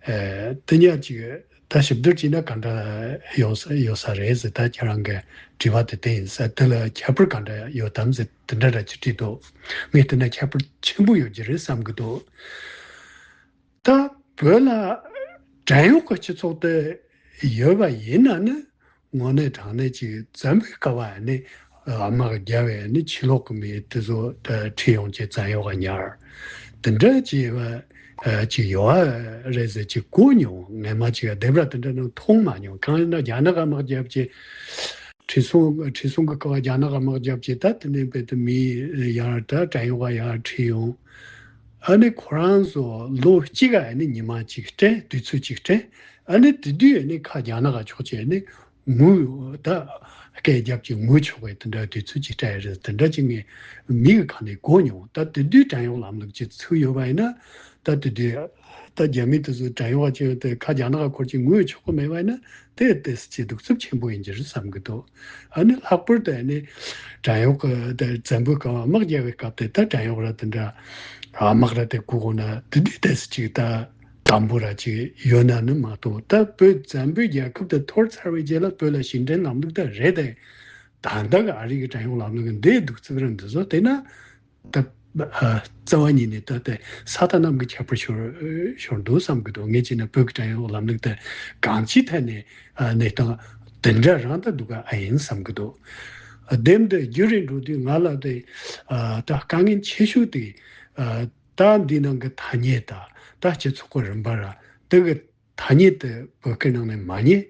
ཨེ་དེ་གཉིས་ཅིག་ད་ཞིབ་བསྡུར་བྱས་ན་ག་འདྲ་ཡོད་ས་ཡོད་ས་རེད་ཟེར། ད་ཁྱེད་རང་གི་དྲི་བ་དེ་དེ་ཡིན་ས་དེ་ལ་ཁྱད་པར་ག་འདྲ་ཡོད་དམ་ཟེར་དེ་འདྲ་འདྲ་ཅིག་དྲིས་འདུག་ངས་དེ་ན་ཁྱད་པར་ཆེན་པོ་ཡོད་ཀྱི་རེད་བསམ་གི་འདུག་ད་བོད་ལ་བྲན་གཡོག་གི་སྤྱི་ཚོགས་དེ་ཡོད་པ་ཡིན་ན་ནི་དངོས་གནས་དྲང་གནས་ཀྱི་བཙན་པོའི་སྐབས་ནི་དམག་རྒྱབ་པའི་ནི་ཕྱི་ལོགས་ཀྱི་མི་དེ་ཚོ་ད་ཁྲིད་ཡོང་བྱས་བཙན་གཡོག་ག་ཉར། དེ་འདྲ་བྱས་པ་ཅིག་ཡོད་རེད་ཟེར་ཅིག་གོ་མྱོང་། ངས་མ་ཅིག་སྡེབ་ར་དེ་འདྲ་ནང་མཐོང་མ་མྱོང་། གང་ཡིན་ན་རྒྱ་ནག་ག་དམག་རྒྱབ་བྱས། ཁྲི་སྲོང་ཁྲི་སྲོང་གི་སྐབས་རྒྱ་ནག་ག་དམག་རྒྱབ་བྱས་ད་དེ་ནས་དཔེ་དེ་མི་ཡར་ད་བྲན་གཡོག་ག་ཡར་ཁྲིད་ཡོང་། ཨ་ནི་ཁོ་རང་ཚོ་ལོ་གཅིག་ག་ཨ་ནི་ཉི་མ་གཅིག་སྤྲད། དུས་ཚོད་གཅིག་སྤྲད། ཨ་ནི་དེ་དུས་ཨ་ནི་ཁ་རྒྱ་ནག་ག་ཕྱོགས་བྱས་ཨ་ནི་ངུ་ད་སྐད་རྒྱབ་ཀྱི་ངུ་ཆོག་པའི་དེ་འདྲ་དུས་ཚོད་གཅིག་སྤྲད་རེད། དེ་འདྲ་ཅིག་ངས་མི་གི་ཁ་ནས་གོ་མྱོང་། ད་དེ་དུས་བྲན་གཡོག་ལམ་ལུགས་ཅིག་ཚུགས་ཡོད་པ་ཡིན་ན་ད་དེ་དུས་ད་རྒྱ་མི་དེ་ཚོ་བྲན་གཡོག་ག་བྱས་ཏེ་ཁ་རྒྱ་ནག་ག་འཁོར་གྱི་ངུ་ཆོག་གི་མེད་པ་ཡིན་ན། དེ་ཏོག་ཙམ་གདུག་རྩུབ་ཆེན་པོ་ཡིན་གྱི་རེད་བསམ་གྱི་འདུག་ཨ་ནི་ལྷག་པར་དུ་ཨ་ནི་བྲན་གཡོག་གི་དེ་བཙན་པོའི་སྐབས་དམག་རྒྱག་པའི་སྐབས་དེ་ད་བྲན་གཡོག་ར་དེ་འདྲ་དམག་ར་དེ་བཀུག་འོང་ན་དེ་དུས་ཏོག་ཙམ་ཅིག་ད་ དམ་པོ་ར་ཅིག་ཡོད་ན་ནི་མ་གཏོགས། ད་བོད་བཙན་པོའི་རྒྱལ་ཁབ་དེ་འཐོར་ཚར་བའི་རྗེས་ལ་བོད་ལ་ཕྱི་འབྲེལ་ལམ་ལུགས་དེ་རེད་དེ། ད་ལྟ་གི་ཨ་རི་གི་བྲན་གཡོག་ལམ་ལུགས་འདི་གདུག་རྩུབ་ར་འདི་ཚོ་དེ་ན། ད་ཨ་རྩ་བ་ཉིད་ནས་ད་ལྟ་ས་དང་གནམ་གྱི་ཁྱད་པར་ཤོར་ཤོར་འདུག་བསམ་གི་འདུག་ངས་བྱས་ན་བོད་ཀྱི་བྲན་གཡོག་ལམ་ལུགས་དེ་གང་ཅིའི་ཐད་ནས་ཨ་གནས་སྟངས་དེ་འདྲ་རང་ད་འདུག་ག་ཨ་ཡིན་བསམ་གི་འདུག་ཨ་དེབ་འདི་བསྒྱུར་རེ་འགྲོ་དུས་ང་ལ་དེ་ཨ་ད་དཀའ་ངལ་ཆེ་ཤོས་དེ་ཨ་ད་འདི་ནང་གི་ཐ་སྙད་དང་ད་སྤྱི་ཚོགས་ཀྱི་རིམ་པ་ར་དེ་གི་ཐ་སྙད་དེ་བོད་སྐད་ནང་ནས་མ་རྙེད།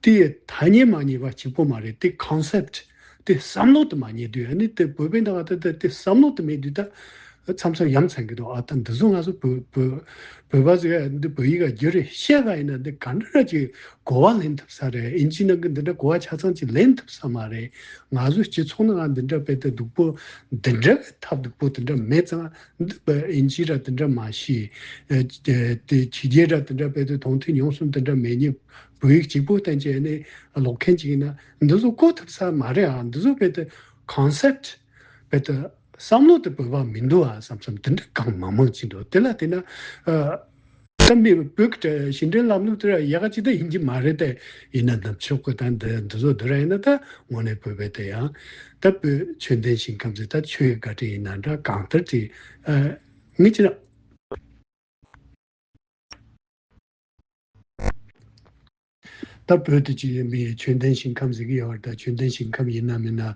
དེ་ཐ་སྙད་མ་རྙེད་པ་གཅིག་པོ་མ་རེད། དེ་ཁོན་སེབ་ཊི་དེ་བསམ་བློ་དེ་མ་རྙེད་དུས། ཨ་ནི་དེ་བོད་པའི་ནང་ང་དེ་དེ་དེ་བསམ་བློ་དེ་མེད་དུས་ད་མཚམས་མཚམས་ཡ་མཚན་གི་འདུག་ཨ་ད་འདི་ཚོ་ང་ཚོ་བོད་བོད་བོད་པ་ཚོས་འདི་བོད་ཡིག་ག་བསྒྱུར་རེ་བཤད་ག་ཡིན་ན་འདི་ག་འདྲ་ར་ཅིག་གོ་བ་ལེན་ཐུབ་ས་རེད། ཨིན་ཇི་ནང་གི་འདི་འདྲ་གོ་བ་ཆ་ཚང་ཅིག་ལེན་ཐུབ་ས་མ་རེད། ང་ཚོའི་སྤྱི་ཚོགས་ནང་ང་འདི་འདྲ་དཔེ་དེ་སྡུག་པོ་འདི་འདྲ་གི་ཐབས་སྡུག་པོ་དེ་འདྲ་མེད་ཙང་། འདི་པ་ཨིན་ཇི་ར་དེ་འདྲ་མ་ཤེས། ཨ་དེ་དེ་ཕྱི་རྒྱལ་ར་དེ་འདྲ་དཔེ་དེ་མཐོང་ཐོས་མྱོང་གསུམ་དེ་འདྲ་མེད་མཁན་བོད་ཡིག་གཅིག་པོ་བསྟན་བྱས་ནས་ཀློག་མཁན་ཅིག་ཡིན་ན་འདི་ཚོ་གོ་ཐུབ་ས་མ་རེད། ཨ་འདི་ཚོ་དཔེ་དེ་ཁོན་སེབ་ཊི་དཔེ་དེ་བསམ་བློ་དེ་བོད་པ་མི་འདུག་ཨ་བསམ་བསམ་དེ་འདྲ་གང་མང་མང་ཅིག་འདུག་དེ་ལ་བལྟས་ན་ཨ། ད་མི་བོད་ཀྱི་ཕྱི་འབྲེལ་ལམ་ལུགས་དེ་ཡག་ག་ཅིག་ད་ཡིན་གྱི་མ་རེད་དེ། ཡིན་ན་ནུབ་ཕྱོགས་ཀྱི་ད་འདི་འདི་ཚོ་འདི་ར་ཡིན་ན་ད་དངོས་གནས་བོད་པའི་དེ་ཡང་ད་བོད་ཆོས་ལྡན་ཞིང་ཁམས་ཟེར་ད་ཆོས་ཀྱི་བཀའ་དྲིན་ཡིན་ན་འདྲ་གང་ལྟར་དེ་ཨ་ངས་ཅི་ན། ད་བོད་དུ་ཅི་ཡིན་པའི་ཆོས་ལྡན་ཞིང་ཁམས་ཟེར་གྱི་ཡོད་རེད། ད་ཆོས་ལྡན་ཞིང་ཁམས་ཡིན་ན་མིན་ན་ཨ་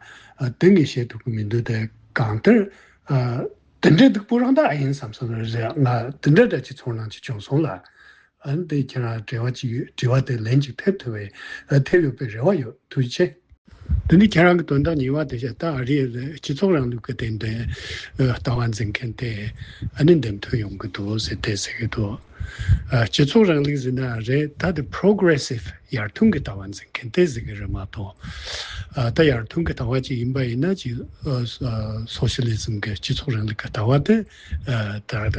དེ་ངས་བཤད་ཐུབ་ཀྱི་མི་འདུག་དེ་གང་ལྟར་ཨ་དེ་འདྲའི་སྡུག་པོ་རང་ད་ཨ་ཡིན་བསམ་སོང་རེད། ང་དེ་འདྲ་འདྲ་ཅིག་ཚོར་སྣང་ཅིག་བྱུང་སོང་ལ། ཨ་ནི་དེ་ཁྱེད་རང་དྲི་བ་ཅིག་དྲི་བ་དེ་ལན་ཅིག་ཐེབས་ཐུབ་པའི་ཨ་ཐེབས་ཡོད་པའི་རེ་བ་ཡོད། ཐུགས་རྗེ་ཆེ། དེ་ནི་ཁྱེད་རང་གི་དོན་དག་གཉིས་པ་དེ་བཤད། ད་ཨ་རིའི་སྤྱི་ཚོགས་རིང་ལུགས་ཀྱི་དེ་འདྲའི་ལྟ་བ་འཛིན་མཁན་དེ་ཨ་ནི་འདེམས་ཐོན་ཡོང་གི་འདུག་ཟེར་དེ་ཟེར་གི་འདུག་ཨ་སྤྱི་ཚོགས་རིང་ལུགས་ཟེར་ན་རེད། ད་དེ་པོ་རོ་གེ་རེ་སིབ་ཡར་ཐོན་གྱི་ལྟ་བ་འཛིན་མཁན་དེ་ཟེར་གི་རེད་མ་གཏོགས། ཨ་ད་ཡར་ཐོན་གྱི་ལྟ་བ་ཅིག་ཡིན་པ་ཡིན་ན་ཅིག་ཨ་ཨ་སོ་ཤི་ལི་ཛམ་གྱི་སྤྱི་ཚོགས་རིང་ལུགས་ཀྱི་ལྟ་བ་དེ་ཨ་ད་ད་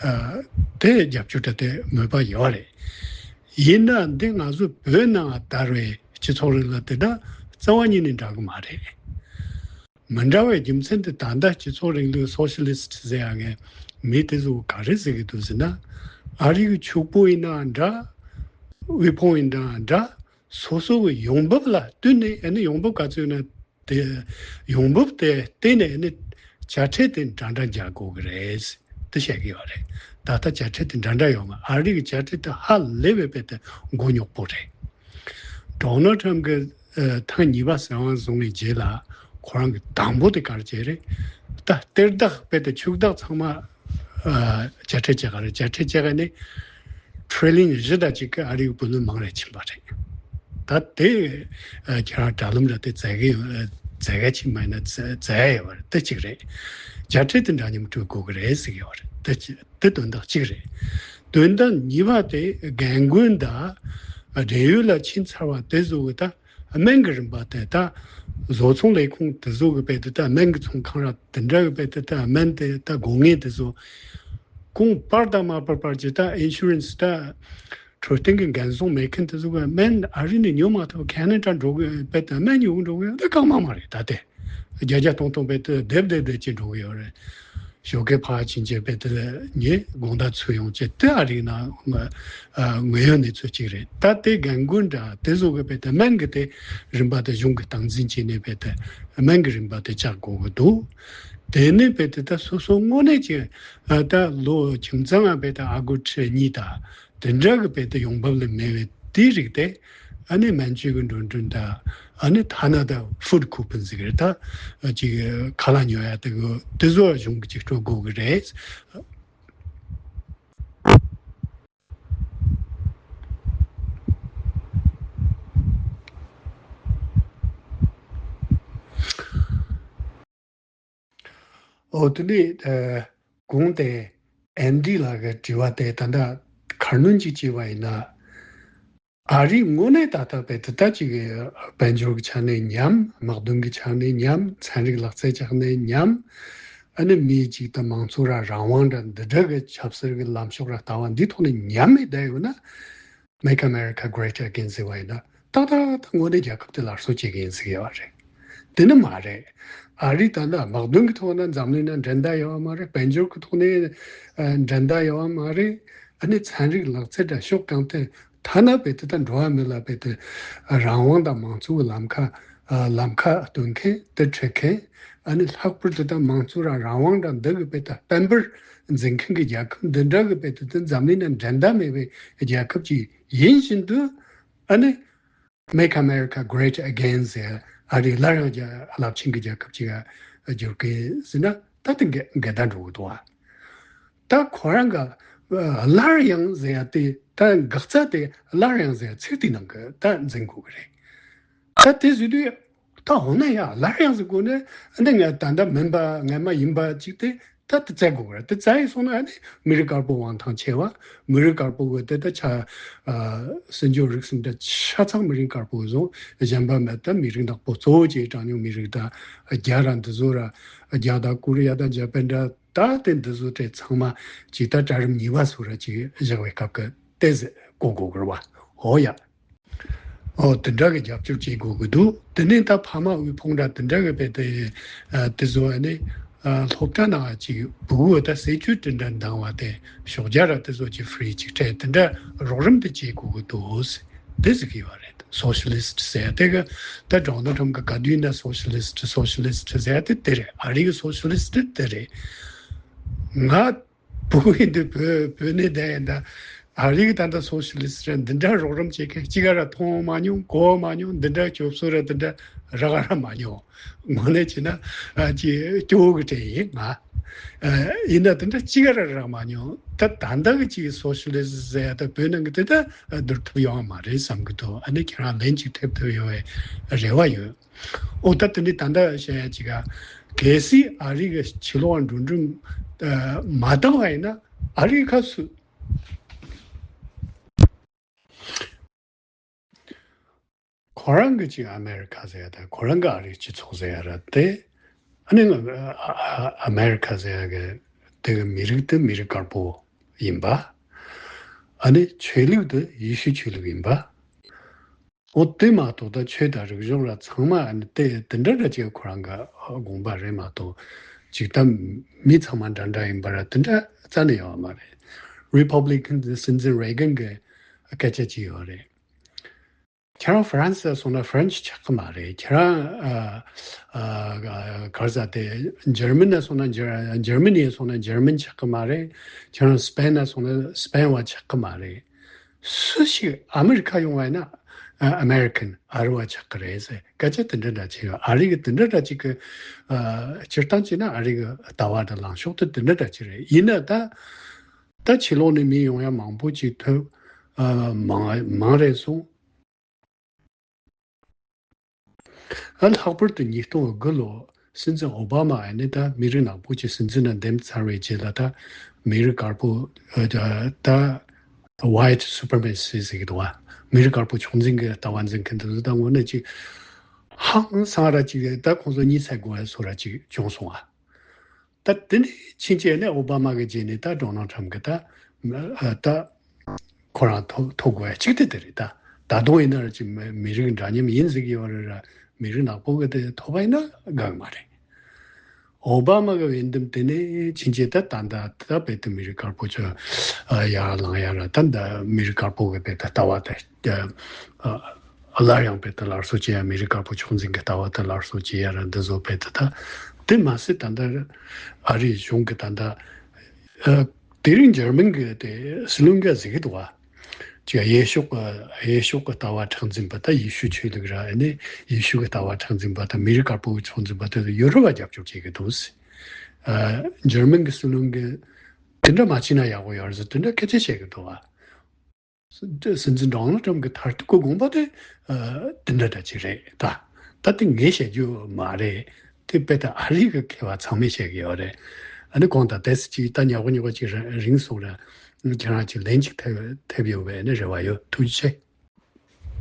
ཨ་དེ་རྒྱབ་སྐྱོར་ད་དེ་མོས་པ་ཡོད་རེད། ཡིན་ན་འདི་ང་ཚོ་བོད་ནང་དར་བའི་སྤྱི་ཚོགས་རིང་ལུགས་དེ་འདྲ་རྩ་བ་ཉིད་ནས་འདྲ་གི་མ་རེད། མི་འདྲ་བའི་རྒྱུ་མཚན་དེ་ད་ལྟ་སྤྱི་ཚོགས་རིང་ལུགས་སོ་ཤི་ལི་སི་ཊི་ཟེར་ཡ་ངས་མི་དེ་ཚོ་ག་རེ་ཟེར་གི་འདུག་ཟེར་ན། ཨ་རི་གི་ཕྱུག་པོ་ཡིན་ནའང་འདྲ། དབུལ་ཕོངས་ཡིན་ནའང་འདྲ། སོ་སོ་གི་ཡོང་འབབ་ལ་བསྟུན་ནས། ཨ་ནི་ཡོང་འབབ་ག་ཚོད་ཡོད་ན་དེ་ཡོང་འབབ་དེ་བརྟེན་ནས་ཨ་ནི་དཔྱ་ཁྲལ་དེ་འདྲ་འདྲ་རྒྱག་དགོས་གི་རེད། དེ་བཤད་གི་ཡོད་རེད། ད་ལྟ་དཔྱ་ཁྲལ་དེ་འདྲ་འདྲ་ཡོད་མ། ཨ་རི་གི་དཔྱ་ཁྲལ་དེ་ཧ་ལས་པའི་དཔེ་དེ་མགོ་རྙོག་པོ་རེད། ཌོ་ནལ་ཊམ་གི་ཨ་ཐེངས་གཉིས་པ་སྲིད་དབང་བཟུང་བའི་རྗེས་ལ་ཁོ་རང་གི་དང་པོ་དེ་ག་རེ་བྱས་རེད། ད་གཏེར་བདག་དཔེ་དེ་ཕྱུག་བདག་ཚང་མ་ཨ་དཔྱ་ཁྲལ་བཅག་ག་རེད། དཔྱ་ཁྲལ་བཅག་ག་ནས་ཊི་རི་ལི་ཡོན་བཞི་དང་གཅིག་གི་ཨ་རིའི་བུ་ལོན་མང་རེ་ཕྱིན་པ་རེད། ད་དེ་ཨ་ཁྱེད་རང་དྲ་ལམ་ལ་དེ་བཙལ་གི་བཙལ་ག་ཅིག་མ་ཡིན་ན་བཙལ་བཙལ་ཡ་ཡོད་པ་རེད། དེ་གཅིག་རེད། དཔྱ་ཁྲལ་དེ་འདྲ་མཉམ་སྤྲོད་དགོས་གི་རེད་ཟེར་གི་ཡོད་རེད། དེ་གཅིག་དེ་དོན་དག་གཅིག་རེད། དོན་དག་གཉིས་པ་དེ་རྒན་རྒོན་དང་འབྲེལ་ཡོད་ལ་ཕྱིན་ཚར་བ་དེ་ཚོ་གི་ད་སྨན་གྱི་རིན་པ་དེ་ད་བཟོ་ཚོང་ལས་ཁུངས་དེ་ཚོ་གི་དཔེ་དེ་ད་སྨན་གྱི་ཚོང་ཁང་ར་དེ་འདྲ་གི་དཔེ་དེ་ད་སྨན་དེ་ད་དགོས་ངེས་དེ་ཚོ་གོང་སྤར་དང་མ་སྤར་བར་གྱི་ད་ཨིན་ཤུ་རན་སི་ད་འཕྲོད་བསྟེན་གྱི་འགན་སྲུང་མེད་མཁན་དེ་ཚོ་གི་སྨན་ཨ་རི་ནས་ཉོ་མ་ཐུབ། ཁེ་ན་ཌ་འགྲོ་གི་དཔེ་དེ་སྨན་ཉོ་གི་འགྲོ་གི་ཡོད། ད་གང་མང་མང་རེད། ད་དེ་བརྒྱ་བརྒྱ་སྟོང་སྟོང་དཔེ་དེ་སྡེབ་སྡེབ་སྡེབ་ཅིག་འགྲོ་གི་ཡོད་རེད། ཞོགས་ཀས་ཕར་ཕྱིན་བྱས་དཔེ་དེ་ཉིད་དགོང་དག་ཚུར་ཡོང་བྱས་དེ་ཨ་རིའི་ནང་ང་ཨ་དངོས་ཡོད་གནས་ཚུལ་གཅིག་རེད། ད་དེ་རྒན་རྒོན་འདྲ་དེ་ཚོ་གི་དཔེ་དེ་སྨན་གི་དེ་རིན་པ་དེ་གཞུང་གི་སྟངས་འཛིན་བྱས་ནས་དཔེ་དེ་སྨན་གི་རིན་པ་དེ་བཅག་དགོས་གི་འདུག་དེ་ནས་དཔེ་དེ་ད་སོ་སོ་དངོས་གནས་ཀྱི་ཨ་ད་ལོ་ཁྱིམ་ཚང་ང་དཔེ་དེ་ཨ་སྒོར་ཁྲི་གཉིས་དང་དེ་འདྲ་གི་དཔེ་དེ་ཡོང་འབབ་ལས་མེད་པའི་དེའི་རིགས་དེ། ཨ་ནི་སྨན་བཅོས་ཀྱི་འགྲོ་གྲོན་དང་། ཨ་ནི་ཐ་ན་ད་ཧྥུཌ་ཁུ་པོན་ཟེར་གི་རེད། ད་ཅིག་ཁ་ལག་ཉོ་ཡ་དེ་གི་དེ་ཚོ་གཞུང་གིས་ཅིག་སྤྲོད་དགོས་གི་རེད། འོ་དེ་ནས་ཨ་གོང་དེ་ཨན་ཌི་ལགས་ཀྱི་དྲི་བ་དེ་ད་ལྟ་ཁ་སྣོན་ཅིག་བྱས་པ་ཡིན་ན། ཨ་རིས་དངོས་གནས་ད་ལྟ་དཔེ་དེ་ལྟ་ཅིག་དཔལ་འབྱོར་གྱི་ཆ་ནས་ཉམས། དམག་དོན་གྱི་ཆ་ནས་ཉམས། ཚན་རིག་ལག་རྩལ་ཆ་ནས་ཉམས། ཨ་ནི་མི་གཅིག་དང་མང་ཚོགས་ར་རང་དབང་འདྲ་འདི་འདྲ་གི་ཆབ་སྲིད་ཀྱི་ལམ་ཕྱོགས་ར་ལྟ་བ་འདིའི་ཐོག་ནས་ཉམས་མེད་བསྡད་ཡོད་ན། Make America Great Again ཟེར་བ་ཡིན་ན་ཏག་ཏག་ཏག་དངོས་གནས་རྒྱལ་ཁབ་དེ་སླར་གསོ་བྱེད་ཀྱི་ཡིན་ཟེར་གྱི་ཡོད་རེད། དེ་ནི་མ་རེད། ཨ་རི་ད་ལྟ་དམག་དོན་གྱི་ཐོག་ན་འཛམ་གླིང་ན་འགྲན་ཟླ་ཡོད་པ་མ་རེད། དཔལ་འབྱོར་གྱི་ཐོག་ནས་ཨ་འགྲན་ཟླ་ཡོད་པ་མ་རེད། ཨ་ནི་ཚན་རིག་ལག་རྩལ་འདྲ་ཕྱོགས་གང་ཐད་ཐ་ན་རྦད་དེ་ད་འགྲོ་བ་མི་ལ་རྦད་དེ་རང་དབང་དང་མང་གཙོའི་ལམ་ཁ་ལམ་ཁ་སྟོན་མཁན་དེ་ཁྲིད་མཁན། ཨ་ནི་ལྷག་པར་དུ་ད་མང་གཙོ་ར་རང་དབང་འདྲ་འདི་གི་རྦད་དེ་དཔལ་འབར་འཛིན་མཁན་གྱི་རྒྱལ་ཁབ་འདི་འདྲ་གི་རྦད་དེ་ད་འཛམ་གླིང་ན་འགྲན་ཟླ་མེད་པའི་རྒྱལ་ཁབ་ཅིག་ཡིན་བཞིན་དུ། ཨ་ནི། Make America Great Again ཟེར། ཨ་རི་སླར་ཡང་རྒྱ་རླབས་ཆེན་གྱི་རྒྱལ་ཁབ་ཅིག་བསྒྱུར་གི་ཟེར་ན་ད་དེ་འགལ་འགལ་ཟླ་འགྲོ་གི་འདུག་བ། ད་ཁོ་རང་ག་སླར་ཡང་ཟེར་ཡ་དེ། ད་འགག་རྩ་དེ་སླར་ཡང་ཟེར་ཡ་ཚིག་དེའི་ནང་གི་ད་འཛིན་དགོས་གི་རེད། ད་དེ་ཟེར་དུས་ད་འོ་ན་ཡ་སླར་ཡང་ཟེར་དགོས་ནི་འདི་ངས་ད་ལྟ་མིན་པ་ངས་མ་ཡིན་པ་ཅིག་དེ། ད་དེ་བཙལ་དགོས་རེད། དེ་བཙལ་ཡི་སོང་ན་ཨ་ནི་མི་རིགས་དཀར་པོ་དབང་ཐང་ཆེ་བ། མི་རིགས་དཀར་པོ་གི་དེ་ད་ཆ་ཨ་སྲིད་འབྱོར་རིག་གསུམ་དེ་ཆ་ཚང་མི་རིགས་དཀར་པོ་བཟུང་། གཞན་པ་མེད། ད་མི་རིགས་ནག་པོ་གཙོ་བོ་ཅིག་གྲངས་ཉུང་མི་རིགས་ད་རྒྱ་ར་འདི་ཚོ་ར་རྒྱ་དང་ཀོ་རི་ཡ་དང་ཇ་པན་འདྲ་ད་དེ་འདི་ཚོ་དེ་ཚང་མ་ཅིག་ད་གྲལ་རིམ་གཉིས་པ་སུ་ར་ཅིག་བཞག་པའི་སྐབས་ཀྱི་དེ་ཟེར་གོ་དགོས་གི་རེད་བ། འོ་ཡ། ཨོ་དེ་འདྲ་གི་རྒྱབ་སྐྱོར་བྱེད་དགོས་ཀྱི་འདུག་དེ་ནས་ད་ཕ་མ་དབུལ་ཕོངས་འདྲ་དེ་འདྲ་གི་དཔེ་དེ་ཨ་དེ་ཚོ་ཨ་ནི་ཨ་སློབ་གྲྭ་ནང་ཅིག་ཕྲུ་གུ་ད་སྲིད་ཇུས་དེ་འདྲ་འདང་བ་དེ་ཞོགས་ཇ་ར་དེ་ཚོ་ཅིག་ཧྥི་རི་ཅིག་སྤྲད་དེ་འདྲ་རོགས་རམ་དེ་བྱེད་དགོས་ཀྱི་འདུག་དེ་ཟེར་གྱི་ཡོད་རེད། སོ་ཤི་ལི་སི་ཊི་ཟེར་ཡ་དེ་གི་ད་ཌོ་ནལ་ཊམ་གི་ག་དུས་ན་སོ་ཤི་ལི་སི་ཊི་སོ་ཤི་ལི་སི་ཊི་ཟེར་ཡ་དེ་དེ་རེད། ཨ་རི་གི་སོ་ཤི་ལི་སི་ཊི་དེ་རེད། ང་བོད་ཡིན་དུས་བོད་བོད་ནས་བསྡད་ཡིན་ད། ཨ་རི་གི་ད་ལྟ་སོ་ཤི་ལི་སི་ཊི་ར་འདི་འདྲ་རོགས་རམ་བྱེད་མཁན་གཅིག་ག་ར་མཐོང་མ་མྱོང་གོ་མ་མྱོང་། འདི་འདྲ་སྐྱོབ་གསོ་ར་འདི་འདྲ་རག་ག་ར་མ་མྱོང་། དངོས་གནས་བྱས་ན་ཨ་ཅིག་སྐྱོ་བོ་གི་གྲས་ཡིན་ང་། ཨ་ཡིན་ན་དེ་འདྲ་གཅིག་ག་ར་རག་མ་མྱོང་། ད་ད་ལྟ་གི་ཅིག་སོ་ཤི་ལི་སི་ཊི་ཟེར་ཡ་ད་བོད་ནང་གི་དེ་ད་བསྡུར་ཐུབ་ཡོང་བ་མ་རེད་བསམ་གི་འདུག་ཨ་ནི་ཁྱེད་རང་ལན་ཅིག་ཐེབས་ཐུབ་ཡོང་བའི་རེ་བ་ཡོད། ཨོ་ད་དེ་ནི་ད་ལྟ་བཤད་ཡ་ཅིག་ག་གལ་སྲིད་ཨ་རི་གི་ཕྱི་ལོགས་འགྲོ་གྲོན་མ་བཏང་བ་ཡིན་ན་ཨ་རི་ཁ་སུ་ཁོ་རང་གི་ཅིག་ཨ་མེ་རི་ཁ་ཟེར་ཡ་ད་ཁོ་རང་གི་ཨ་རིའི་སྤྱི་ཚོགས་ཟེར་ཡ་ར་དེ། ཨ་ནི་ཨ་ཨ་ཨ་མེ་རི་ཁ་ཟེར་ཡ་གི་དེ་གི་མི་རིགས་དེ་མི་རིགས་དཀར་པོ་ཡིན་པ། ཨ་ནི་ཆོས་ལུགས་དེ་ཡེ་ཤུ་ཆོས་ལུགས་ཡིན་པ། འོ་དེ་མ་གཏོགས་ད་ཆོས་དང་རིག་གཞུང་ར་ཚང་མ་ཨ་ནི་དེ་དེ་འདྲ་འདྲ་ཅིག་ཁོ་རང་གི་དགོངས་པ་རེད་མ་གཏོགས་ཅིག་ད་མི་ཚང་མ་འདྲ་འདྲ་ཡིན་པ་ར་དེ་འདྲ་རྩ་ནས་ཡོད་མ་རེད། རི་པབ་ལི་ཀན་སྲིད་འཛིན་རེ་གན་གི་སྐད་ཆ་ཅིག་ཡོད་རེད། ཁྱེད་རང་ཧྥ་རན་སི་སོང་ན་ཧྥ་རན་སི་ཆགས་ཀྱི་མ་རེད། ཁྱེད་རང་ཨ་ཨ་ག་རེ་ཟེར་དེ་འཇར་མན་ན་སོང་ན་འཇར་འཇར་མ་ནི་སོང་ན་འཇར་མན་ཆགས་ཀྱི་མ་རེད། ཁྱེད་རང་སི་པེན་ན་སོང་ན་སི་པེན་བ་ཆགས་ཀྱི་མ་རེད། སུ་ཞིག་ཨ་མེ་རི་ཁ་ཡོང་བ་ཡིན་ན་ཨ་ཨ་མེ་རི་ཁན་ཨ་རི་བ་ཆགས་ཀྱི་རེད་ཟེར་སྐད་ཆ་དེ་འདྲ་འདྲ་ཅིག་ཡོད། ཨ་རི་གི་དེ་འདྲ་འདྲ་ཅིག་གི་ཨ་སྤྱིར་བཏང་བྱས་ན་ཨ་རི་གི་ལྟ་བ་དང་ལངས་ཕྱོགས་དེ་དེ་འདྲ་འདྲ་ཅིག་རེད། ཡིན་ན་ད་ད་ཕྱི་ལོགས་ནས་མི་ཡོང་ཡ་མང་པོ་ཅིག་ཐོན། ཨ་མང་མང་རེད་སོང་། ཨ་ལྷག་པར་དུ་ཉིས་སྟོང་དགུ་ལོ་སྲིད་འཛིན་ཨོ་བྷ་མ་ཨ་ནི་ད་མི་རིགས་ནག་པོ་ཅིག་སྲིད་འཛིན་ན་འདེམས་ཚར་བའི་རྗེས་ལ་ད་མི་རིགས་དཀར་པོ་ཨ་ད་white supremacy ཟེར་གི་འདུག་བ། མི་རིགས་དཀར་པོ་ཕྱོགས་འཛིན་གི་ལྟ་བ་འཛིན་མཁན་དེ་ཚོ་ད་དངོས་གནས་ཅིག་ཧང་སང་ར་ཅིག་ད་ཁོང་ཚོ་གཉིད་སད་དགོས་ཡ་བཟོ་ར་ཅིག་བྱུང་སོང་བ། ད་དེ་ནས་ཕྱིན་ཆད་ནས་ཨོ་བྷ་མ་གི་རྗེས་ནས་ད་ཌོ་ནལ་ཊམ་གི་ད་ཨ་ད་ཁོ་རང་ཐོབ་ཐོབ་དགོས་ཡ་གཅིག་དེ་དེ་རེད། ད་ད་དུང་ཡིན་ན་ར་ཅིག་མི་མི་རིགས་འདྲ་མཉམ་ཡིན་ཟེར་གི་ཡོད་རེད་ར། མི་རིགས་ནག་པོ་གི་དེ་ཐོབ་པ་ཡིན་ན་དགའ་གི་མ་རེད། ཨོ་བྷ་མ་གི་འོས་འདེམས་དེ་ནས་ཕྱིན་ཆད་ད་ད་ད་ད་དཔེ་དེ་མི་རིགས་དཀར་པོ་ཚོ་ཨ་ཡར་ལངས་ཡ་ར། ད་ད་མི་རིགས་དཀར་པོ་གི་དཔེ་ད་ལྟ་བ་དེ་ཨ་སླར་ཡང་དཔེ་ད་སླར་གསོ་བྱེད་ཡ། མི་རིགས་དཀར་པོ་ཕྱོགས་འཛིན་གི་ལྟ་བ་དེ་སླར་གསོ་བྱེད་ཡ་ར་འདི་ཚོ་དཔེ་ད་ད་དེ་མ་ཟད་ད་ད་ཨ་རིའི་གཞུང་གི་ད་ད་ཨ་དེ་རིང་འཇར་མན་གི་དེ་སྲིད་བློན་ག་ཟེར་གི་འདུག་བ། ཅིག་གཡས་ཕྱོགས་ཀྱི་གཡས་ཕྱོགས་ཀྱི་ལྟ་བ་མཁྲེགས་འཛིན་པ་ད་ཡེ་ཤུ་ཆོས་ལུགས་ར། ཨ་ནི་ཡེ་ཤུ་གི་ལྟ་བ་མཁྲེགས་འཛིན་པ་ད་མི་རིགས་དཀར་པོ་གི་ཕྱོགས་འཛིན་པ་དེ་ཚོ་ཡུ་རོབ་པ་རྒྱབ་སྐྱོར་བྱེད་ཀྱི་འདུག་ཟེར། ཨ་འཇར་མན་གྱི་སྲིད་བློན་གྱིས་དེ་འདྲ་མ་བྱས་ན་ཡག་པོ་ཡོད་རེད་ཟེར་དེ་འདྲ་སྐད་ཆ་བཤད་ཀྱི་འདུག་བ། སྲིད་འཛིན་ཌོ་ནལ་ཊམ་གྱི་མཐར་ཐུག་གི་དགོངས་པ་དེ་ཨ་དེ་འདྲ་འདྲ་ཅིག་རེད་ད། ད་དེ་ངས་བཤད་རྒྱུ་མ་རེད། དེ་དཔེ་ད་ཨ་རི་གི་མཁས་པ་ཚང་མས་བཤད་ཀྱི་ཡོད་རེད། ཨ་ནི་གོང་དང་ཏོག་ཙམ་ཅིག་ད་ཉག་གུ་ཉག་གུ་ཅིག་རིང་སོང་ར། ཁྱེད་རང་ཅིག་ལན་ཅིག་ཐེབས་ཐེབས་ཡོད་པའི་ནི་རེ་བ་ཡོད། ཐུགས་རྗེ་ཆེ།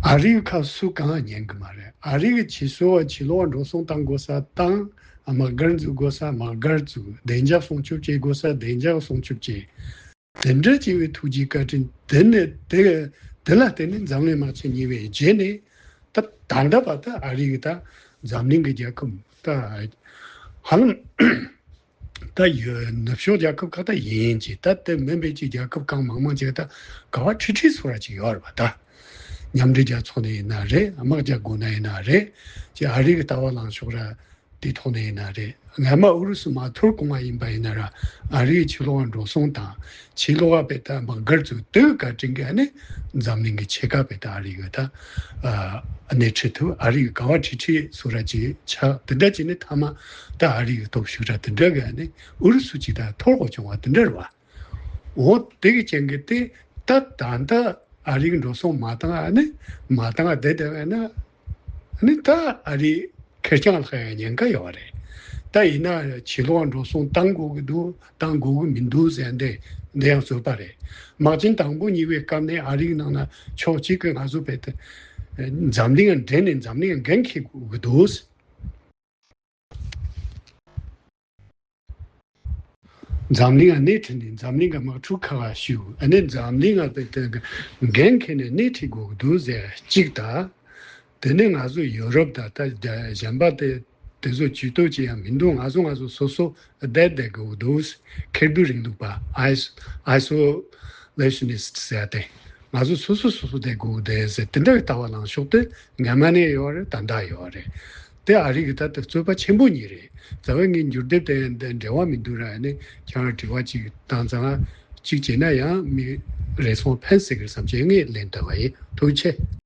ཨ་རིའི་ཁ་སུ་གང་ཉན་གི་མ་རེད། ཨ་རི་གི་ཕྱི་སོ་བ་ཕྱི་ལོགས་འགྲོ་སོང་བཏང་དགོས་ས་བཏང་། དམག་སྒར་འཛུགས་དགོས་ས་དམག་སྒར་བཙུགས། བདེ་འཇགས་སྲུང་སྐྱོབ་བྱེད་དགོས་ས་བདེ་འཇགས་སྲུང་སྐྱོབ་བྱེད། དེ་འདྲ་བྱས་པའི་ཐུགས་རྗེ་བཀའ་དྲིན་དེ་ནས་དེ་དེ་ལ་བརྟེན་ནས་འཛམ་གླིང་དམག་ཆེན་གཉིས་པའི་རྗེས་ནས་ད་ད་ལྟ་བར་དུ་ཨ་རི་གི་ད་འཛམ་གླིང་གི་རྒྱལ་ཁབ་ད་ཧ་ལམ་ ད་ཡོད་ནུབ་ཕྱོགས་རྒྱལ་ཁབ་ཁག་ད་ཡིན་གྱི། ད་དེ་མིན་པའི་ཅིག་རྒྱལ་ཁབ་གང་མང་མང་ཅིག་ད་ག་བ་ཁྲིག་ཁྲིག་བཟོ་ར་ཅིག་ཡོད་རེད་པ། ད་མཉམ་འབྲེལ་རྒྱལ་ཚོགས་ནས་ཡིན་ན་རེད། དམག་རྒྱག་དགོས་ན་ཡིན་ན་རེད། ཅིག་ཨ་རི་གི་ལྟ་བ་ལངས་ཕྱོགས་ར་དེ་ཐོག་ནས་ཡིན་ན་རེད། སྔ་མ་ཨུ་རུ་སུ་མ་ཐོར་གོང་མ་ཡིན་པ་ཡིན་ན་ར། ཨ་རིའི་ཕྱི་ལོགས་འགྲོ་སོང་དང་། ཕྱི་ལོགས་པའི་ད་དམག་སྒར་ཚོ་དེའི་བཀའ་དྲིན་གྱིས་ནི་འཛམ་གླིང་གི་ཆེ་ཁག་པའི་ད་ཨ་རི་གི་ད་ཨ་སྣེ་ཁྲིད་ཐུབ། ཨ་རི་གི་ག་བ་ཁྲིག་ཁྲིག་བཟོ་ར་ཅིག་ཆགས། དེ་འདྲ་ཅིག་ནི་མཐའ་མ་ད་ཨ་རི་གི་སྟོབས་ཤུགས་ར་དེ་འདྲ་གི་ནི་ཨུ་རུ་སུ་ཅིག་ད་ཐོར་གོ་བྱུང་བ་དེ་འདྲ་རེད་བ། འོ་དེ་གི་རྐྱེན་གྱིས་དེ་ད་ད་ལྟ་ཨ་རིའི་འགྲོ་སོང་མ་བཏང་ཨ་ནི་མ་བཏང་བསྡད་བསྡད་པས་ན། ཨ་ནི་ད་ཨ་རི་ཁེར་རྐྱང་ལྷག་ཡ་ཉེན་ཁ་ཡོད་རེད། ད་ཡིན་ན་ཕྱི་ལོགས་འགྲོ་སོང་བཏང་དགོས་ཀྱི་འདུག་བཏང་དགོས་ཀྱི་མི་འདུག་ཟེར་འདི་འདི་ཡང་རྩོད་པ་རེད། དམག་ཆེན་དང་པོ་གཉིས་པའི་སྐབས་ནས་ཨ་རིའི་ནང་ན་ཕྱོགས་གཅིག་གིས་ང་ཚོ་བས་ཏེ་འཛམ་གླིང་ང་འདྲེན་ནས་འཛམ་གླིང་ང་འགན་འཁྱེར་དགོས་ཀྱི་འདུག་འཛམ་གླིང་ང་སྣེ་ཁྲིད་ནས་འཛམ་གླིང་གི་དམག་འཁྲུག་ཁ་བ་ཞུ། ཨ་ནི་འཛམ་གླིང་ང་དེ་དེ་འགན་འཁྱེར་ནས་སྣེ་ཁྲིད་དགོས་ཀྱི་འདུག་ཟེར་གཅིག་དང་། དེ་ནས་ང་ཚོ་ཡོ་རོབ་དང་ད་གཞན་པ་དེ་དེ་ཚོ་ཇུས་གཏོགས་ཅི་ཡང་མི་འདུག་ང་ཚོ་ང་ཚོ་སོ་སོ་བསྡད་བསྡད་དགོས་ཀྱི་འདུག་ཁེར་རྡུལ་རིང་ལུགས་པ། ཨའི་སོ་ལེ་ཤི་ནིསྟ་ཟེར་ཏེ། ང་ཚོ་སོ་སོ་སོ་སོ་བསྡད་དགོས་ཀྱི་འདུག་ཟེར་དེ་འདྲ་གི་ལྟ་བ་ལངས་ཕྱོགས་དེ་སྔ་མ་ནས་ཡོད་རེད། ད་ལྟ་ཡོད་རེད། དེ་ཨ་རི་གི་ད་ལྟ་རྩོད་པ་ཆེན་པོ་གཉིས་རེད། རྩ་བའི་ངས་འགྱུར་དེབ་དེ་འདི་འབྲེལ་བ་མི་འདུག་ར། ཨ་ནི་ཁྱེད་རང་དྲི་བ་གཅིག་བཏང་ཙང་གཅིག་བྱས་ན་ཡང་མི་རེ་ཟུང་ཕན་སྲིད་ཀྱི་བསམ་བྱས་ངས་ལན་བཏབ་པ་ཡིན། ཐུགས་རྗེ་ཆེ།